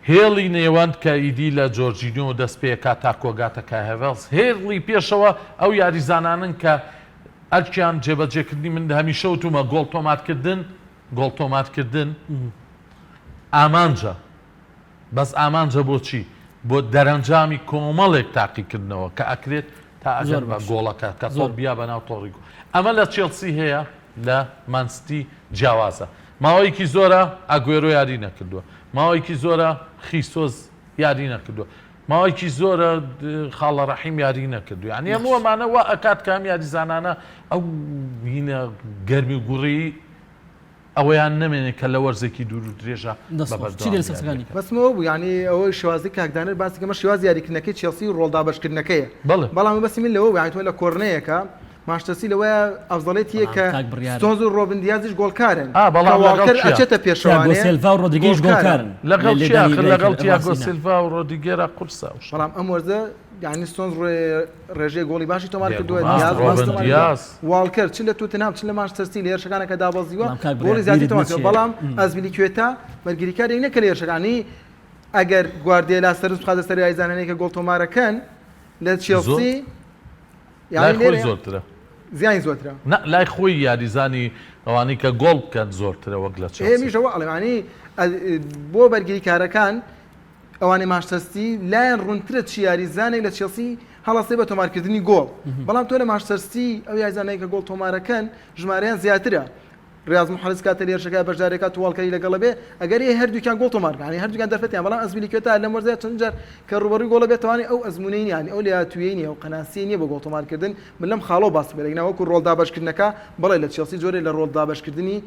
هێڵی نێوەند کە ئیدی لە جۆرجینیۆ دەست پێکات تا کۆگاتە کای هاڤێرتز، هێڵی پێشەوە ئەو یاریزانانەن کە ئەرکیان جێبەجێکردنی من هەمیشە وتومە گۆڵ تۆمارکردن گۆڵ تۆمارکردن ئامانجە بەس ئامانجە بۆ چی؟ بۆ دەرەنجامی کۆمەڵێک تاقیکردنەوە کە ئەکرێت تا ئەگەن بە گۆڵەکە کە تۆپ بیا بە ناو تۆڕی گۆڵ. ئەمە لە چێڵسی هەیە لە مان ستی جیاوازە. ماوەیەکی زۆرە ئەگوێرۆ یاری نەکردووە. ماوەیەکی زۆرە خیسۆس یاری نەکردووە. ماوەیەکی زۆرە خاڵە ڕەحیم یاری نەکردووە. یانی هەموو ئەمانە وا ئەکات کە ئەم یاریزانانە ئەو هینە گەرمی و گوڕی ئەوەیان نەمێنێت کە لە وەرزێکی دوور و درێژا دەست بە خۆش چی بەردەوامی دەرسەکانی یارییەکە. بەسم ئەوە بوو یانی ئەوەی شێوازی کاک دانەر باسی کە ئەمە شێوازی یاریکردنەکەی چێڵسی و ڕۆڵ دابەشکردنەکەیە بەڵێ. بەڵام مەبەستی من لەوە بوو یانی تۆ لە کۆرنەیەکە مانچستەر لەوەیە ئەفزەڵێتیە بەڵام کە کاک بڕیار ستۆنز و ڕۆبن دیازیش گۆڵکارن ئا کە بەڵام لەگەڵ واڵکەر کیا؟ ئەچێتە تیاگۆ پێشەوانێ سێلڤا و ڕۆدریگێش گۆڵکارن. گۆڵکارن لە لەگەڵ کیا لێدانی ئاخر لای لەگەڵ تیاگۆ ڕاستینە. سیلڤا و ڕۆدیگێرا قورسە ئەو شتە. بەڵام ئەم وەرزە یانی ستۆنز ڕێژەی گۆڵی باشی تۆمار کردووە، بێگومان دیاز باش ڕۆبن تۆمار کردووە، دیاز. واڵکەر چ لە تۆتنهام چ لە مانچستەر سیتی لە هێرشەکانە کە دابەزیوە بەڵام کاک گۆڵی بڕیار زیاتری بیرت تۆمار کردووە، نەچێ بەڵام ئەزپیلیکوێتا بەرگریکارێک نییە کە لە هێرشەکانی ئەگەر گواردیۆلا سەرنج بخاتە سەر یاریزانانێک کە گۆڵ تۆمارەکەن لە زۆر چێڵسی لای یانی خۆی لێرە زۆرترە. زیانی زۆرترە. نا لای خۆی یاریزانی ئەوانەی کە گۆڵ بکەن زۆرترە وەک لە ئێ چێڵسی. منیش ئەوە ئەڵێم یانی بۆ بەرگریکارەکان ئەوانەی مانچستەر سیتی لایان ڕوونترە چ یاریزانێک لە چێڵسی هەڵەسێ بە تۆمارکردنی گۆڵ، بەڵام تۆ لە مانچستەر سیتی ئەو یاریزانانەی کە گۆڵ تۆمارەکەن ژمارەیان زیاترە، ریاز محرز کاتێ لە هێرشەکە بەشداریەکات و واڵکەری لەگەڵە بێ ئەگەر هەیە هەردووکیان گۆڵ تۆمار بکەن، یانی هەردووکیان دەرفەتیان، بەڵام ئەزپیلیکوێتا لەم وەرزە چەند جار کە ڕووبەڕووی گۆڵە بێت توانی ئەو ئەزموونەی نییە، یانی ئەو لێهاتوویەی نییە، ئەو قەناسیەی نییە بۆ گۆڵ تۆمارکردن، من لەم خاڵەوە باسم کرد، ئەگینا وەکو ڕۆڵ دابەشکردنەکە بەڵێ لە چێڵسی جۆرێ لە ڕۆڵ دابەشکردنی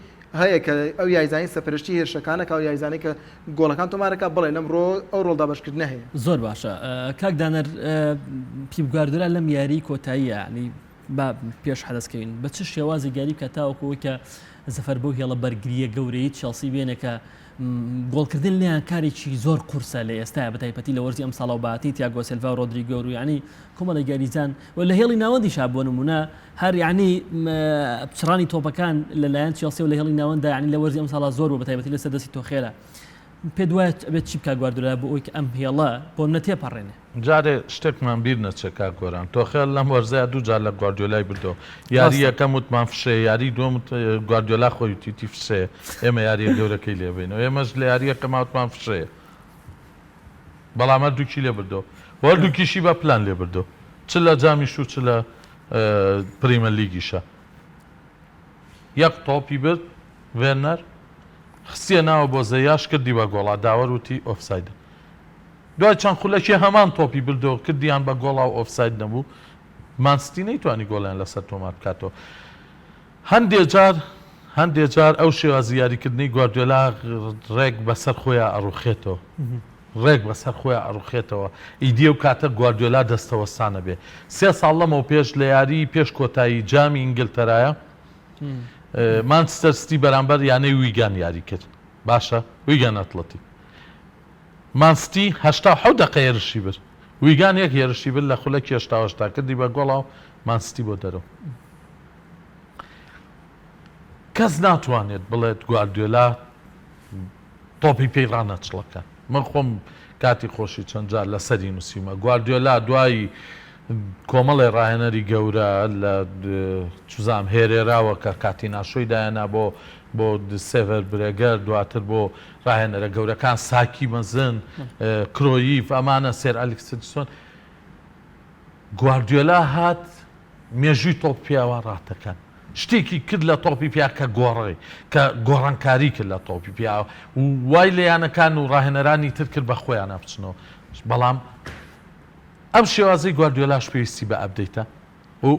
هەیە کە ئەو یاریزانەی سەرپەرشتی هێرشەکانە کە ئەو یاریزانەی کە گۆڵەکان تۆمارەکە بڵێ لەم ڕۆ ئەو ڕۆڵ دابەشکردنە هەیە. زۆر باشە کاک دانەر پیپ گواردیۆلا لەم یاری کۆتاییە ینی با پێش حەدەس کەوین بە چ شێوازێک یاری بکات تاوەکو ئەوەی کە زەفەر بەو هێڵە بەرگرییە گەورەی چێڵسی بێنێ کە گۆڵکردن لێیان کارێکی زۆر قورسە لە ئێستایا بە تایبەتی لە وەرزی ئەمساڵ و باتی تیاگۆ سێلڤا و ڕۆدریگۆ و یعنی کۆمەڵێک یاریزان و لە هێڵی ناوەندیشا بۆ نمونە هەر یعنی پچڕانی تۆپەکان لەلایەن چێڵسی و لە هێڵی ناوەندا یعنی لە وەرزی ئەمساڵا زۆر بوو بە تایبەتی لەسەر دەستی تۆخێلە پێت وایە ئەبێت چی بکات گواردیۆلا بۆ ئەوەی کە ئەم هێڵە بۆ منە تێپەڕێنێ؟ جارێ شتێکمان بیر نەچێ کاک گۆران، تۆخێل لەم وەرزەیا دوو جار لە گواردیۆلای بردەوە، یاری ڕاستە. یەکەم وتمان فشەیە، یاری دووەم وت گواردیۆلا خۆی وتیتی فشەیە، ئێمە یارییە گەورەکەی لێ بەینەوە، ئێمەش لە یاری یەکەما وتمان فشەیە، بەڵام هەردووکی لێ بردەوە و هەردووکیشی بە پلان لێ بردەوە، چ لە جامیش و چ لە پریمەرلیگیشا. یەک تۆپی برد ڤێرنەر خستیە ناوە بۆ زەیاش کردی بە گۆڵا داوەر وتی ئۆفسایدە دوای چەند خولەکێ هەمان تۆپی بردەوە کردیان بە گۆڵا و ئۆفساید نەبوو مانستی نەیتوانی گۆڵیان لەسەر تۆمار بکاتەوە هەندێ جار هەندێ جار ئەو شێوازی یاریکردنی گواردیۆلا ڕێک بەسەر خۆیان ئەڕوخێتەوە ڕێک بەسەر خۆیا ئەڕوخێتەوە ئیدی ئەو کاتە گواردیۆلا دەستەوەستان ئەبێ سێ ساڵ لەمەو پێش لە یاریی پێش کۆتایی جامی ئینگلتەرایە مانچستەر ستی بەرامبەر یانەی ویگان یاری کرد باشە ویگان ئەتڵەتیک مانستی 87 دقە هێرشی برد ویگان یەک هێرشی برد لە خولەکی 88 کردی بە گۆڵا و مانستی بۆ دەرەوە کەس ناتوانێت بڵێت گواردیۆلا تۆپی پێی ڕانەچڵەکان. من خۆم کاتی خۆشی چەند جار لەسەری نووسیومە. گواردیۆلا دوای کۆمەڵێ ڕاهێنەری گەورە لە چوزانم هێرێراوە کە کاتیناشۆی دایەنا بۆ بۆ سێڤەر برێگەر دواتر بۆ ڕاهێنەرە گەورەکان ساکی مەزن کرۆیف ئەمانە سێر ئەلیکس فێرگسۆن گواردیۆلا هات مێژووی تۆپ پیاوە ڕاتەکەن. شتێکی کرد لە تۆپی پیا کە گۆڕی کە گۆڕانکاری کرد لە تۆپی پیا و وای لە یانەکان و ڕاهێنەرانی تر کرد بە خۆیانە بچنەوە بەڵام ئەم شێوازەی گواردیۆلاش پێویستی بە update ە و.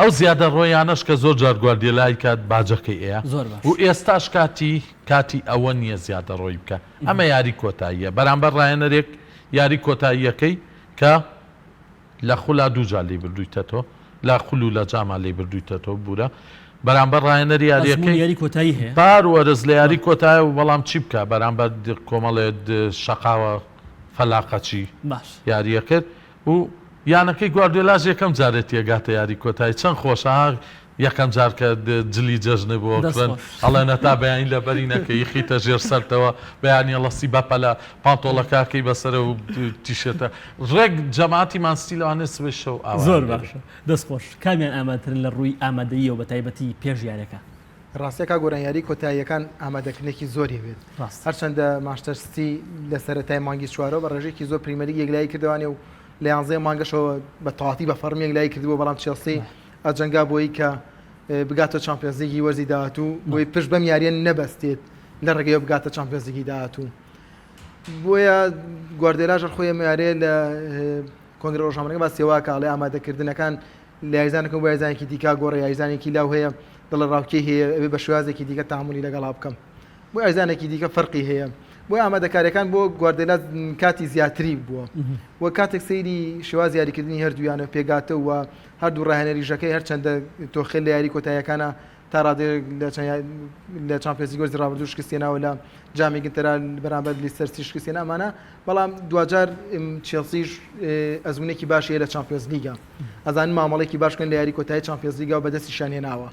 ئەو زیادەڕۆیانەش کە زۆر جار گواردیۆلا ئەیکات باجەکەی ئەیا زۆر باش. و ئێستاش کاتی کاتی ئەوە نییە زیادەڕۆیی بکا ئەمە یاری کۆتاییە بەرامبەر ڕاهێنەرێک یاری کۆتاییەکەی کە لە خولا دوو جار لێی بردوویتەتەوە لە خول و لە جاما لێی بردوویتەتەوە ببورە بەرامبەر ڕاهێنەری ئەزموونی یاریەکەی یاری کۆتایی هەیە. پار وەرز لە یاری کۆتایە و بەڵام چی بکا بەرامبەر کۆمەڵێ شەقاوە فەلاقەچی باش. یاریە کرد و یانەکەی گواردیۆلاش یەکەم جارێتی ئەگاتە یاری کۆتایی چەند خۆشە ها یەکەم جار کە جلی جەژنت بۆ دەست ئەکڕن خۆش. ئەڵێن هەتا بەیانی لەبەری نەکەی یخیتە ژێر سەرتەوە بەیانی ئەڵەسی بەپەلە پانتۆڵەکە ئەکەی بەسەرە و تیشێرتە ڕێک جەماعەتی مانستی لەوانەیە سبەی شەو ئاوایان زۆر لێ بێ. باشە دەست خۆش کامیان ئامادەترن لە ڕووی ئامادەییەوە بە تایبەتی پێش یاریەکە؟ ڕاستە کاک گۆران یاری کۆتاییەکان ئامادەکردنێکی زۆری هەبێت ڕاستە. هەرچەندە مانچستەر سیتی لە سەرەتای مانگی چوارەوە بە ڕێژەیەکی زۆر پریمەرلیگ یەکلایی کردوانێ و لە یانزەی مانگەشەوە بە تەواتی بە فەڕمی یەکلایی کردبوو بەڵام چێڵسی ئەجەنگا بۆی کە بگاتە چامپیۆنزلیگی وەرزی داهاتوو بۆی پشت بەم یاریە نەبەستێت لە ڕێگەیەوە بگاتە چامپیۆنزلیگی داهاتوو بۆیە گواردێلاش خۆی ئەم یاریە لە کۆنگرە ڕۆژنامەکە باسی وا کە ئەڵێ ئامادەکردنەکان لە یاریزانەکەم بۆ یاریزانێکی دیکە گۆڕە یاریزانێکی لاو هەیە دڵە ڕاوکێی هەیە ئەبێ بە شێوازێکی دیکە تەعامولی لەگەڵا بکەم بۆ یاریزانێکی دیکە فەرقی هەیە بۆ ئامادەکاریەکان بۆ گواردێلا کاتی زیاتری بووە و کاتێک سەیری شێواز یاریکردنی هەردوویانە پێگاتە و هەردوو ڕاهێنەریژەکەی هەرچەندە تۆخێل لە یاری کۆتاییەکانە تا ڕادەیەک لە چەند لە چامپیۆنزلیگ وەرزی ڕابردوو شکستێناوە لە جامی ئینگلتەرا بەرامبەر لیستەر سیتی شکستێنا ئەمانە بەڵام دواجار چێڵسیش ئەزمونێکی باش هەیە لە چامپیۆنزلیگا ئەزانن مامەڵێکی باش بکەن لە یاری کۆتایی چامپیۆنزلیگا و بەدەستیشیان هێناوە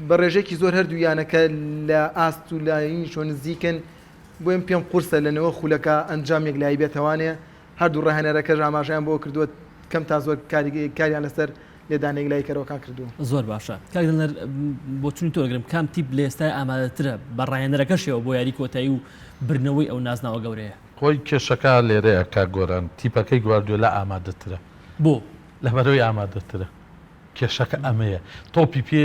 بە ڕێژەیەکی زۆر هەردوو یانەکە لە ئاست و لاینی چۆن نزیکن بۆیم پێم قورسە لە نەوە خولەکە ئەنجام یەکلایی بێتەوانێ هەردوو ڕاهێنەرەکەش ئاماژەیان بۆ کردووە کەم تا زۆر کاریان لەسەر لێدانە یەکلاییکەرەوەکان کردووە. زۆر باشە کاک دڵنەر بۆچونی تۆ دەگرم کام تیپ لە ئێستای ئامادەترە بە ڕاهێنەرەکەشیەوە بۆ یاری کۆتایی و بردنەوەی ئەو نازناوە گەورەیە؟ خۆی کێشەکە لێرەیە کاک گۆران تیپەکەی گواردیۆلا ئامادەترە. بۆ؟ لەبەرئەوەی ئامادەترە کێشەکە ئەمەیە تۆپی پێ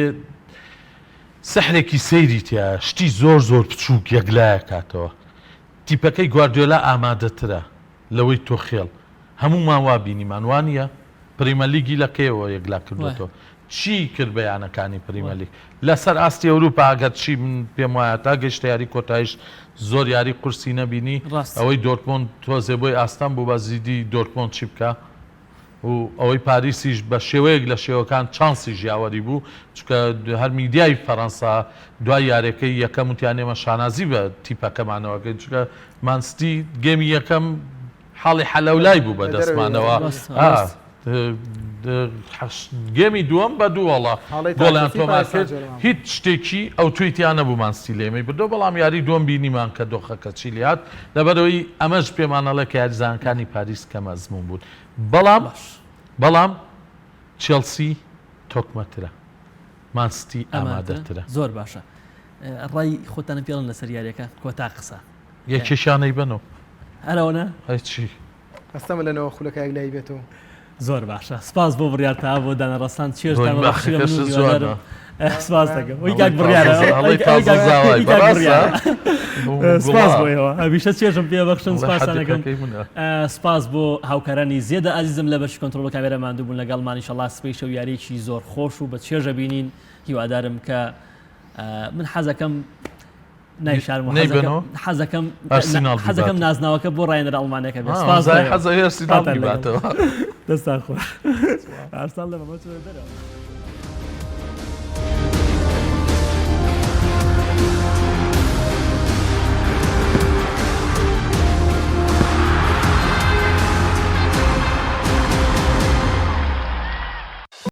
سحرێکی سەیری تیایە شتی زۆر زۆر بچووک یەکلایەکاتەوە تیپەکەی گواردیۆلا ئامادەترە لەوەی تۆخێڵ هەموومان وا بینیمان وانیە؟ پریمەرلیگی لە کەیەوە یەکلا کردۆتەوە؟ چی کرد بە یانەکانی پریمەرلیگ لەسەر ئاستی ئەوروپا؟ ئەگەر چی من پێم وایە تا گەیشتە یاری کۆتاییش زۆر یاری قورسی نەبینی ئەوەی دۆرتمۆند تۆزێ بۆی ئاستەم بوو بە زیدی دۆرتمۆند چی بکا و ئەوەی پاریسیش بە شێوەیەک لە شێوەکان چانسیش یاوەری بوو چونکە هەر میدیای فەرەنسا دوای یارەکەی یەکەم وتیان ئێمە شانازی بە تیپەکەمانەوە ئەکەین چونکە مانستی گێمی یەکەم حاڵی حەلەولای بوو بە دەستمانەوە گێمی دووەم بە دووەڵە گۆڵیان تۆمار کرد هیچ شتێکی ئەو توی تیا نەبوو مانستی لێمەی بردەوە بەڵام یاری دووەم بینیمان کە دۆخەکە چی لێهات لەبەرەوەی ئەمەش پێمانەڵێ کە یاریزانەکانی پاریس کەم ئەزموون بوون بەڵام بەڵام چێڵسی تۆکمەترە مانستی ئامادەترە زۆر باشە ڕای خۆتانە پێڵن لەسەر یاریەکە کۆتا قسە یەکێکیان ئەیبەنەوە. هەر ئەوەنە؟ ئەی چی؟ ئەستەمە لە نەوە خولەکە یەکلایی بێتەوە. زۆر باشە سپاس بۆ بڕیار تا بۆ دانە ڕەسان چێژتان بە بەخشی بە من و هیوادارم سپاس دەکەم وەی کاک بڕیارە سپاس بۆ ئێوە هەمیشە چێژم پێ بەخشن سپاستان دەکەم سپاس بۆ هاوکارانی زێدە ئازیزم لە بەشی کۆنترۆڵ کامێرا ماندوو بوون لەگەڵمان ئینشەڵا سبەی شەو یاریی زۆر خۆش و بە چێژە بینین هیوادارم کە من حەزەکەم نایشارم نەیبەنەوە؟ حەزەکەم ئەرسیناڵ حەزەکەم بیباتەوە. نازناوەکە بۆ ڕاهێنەرە ئەڵمانیەکە بێت آه، سپاس زای بۆ حەزەکەی ئەرسیناڵ سپاستان لەگەڵ بیباتەوە. دەستان خۆش ئارسناڵ لە بەمە چووە دەرەوە.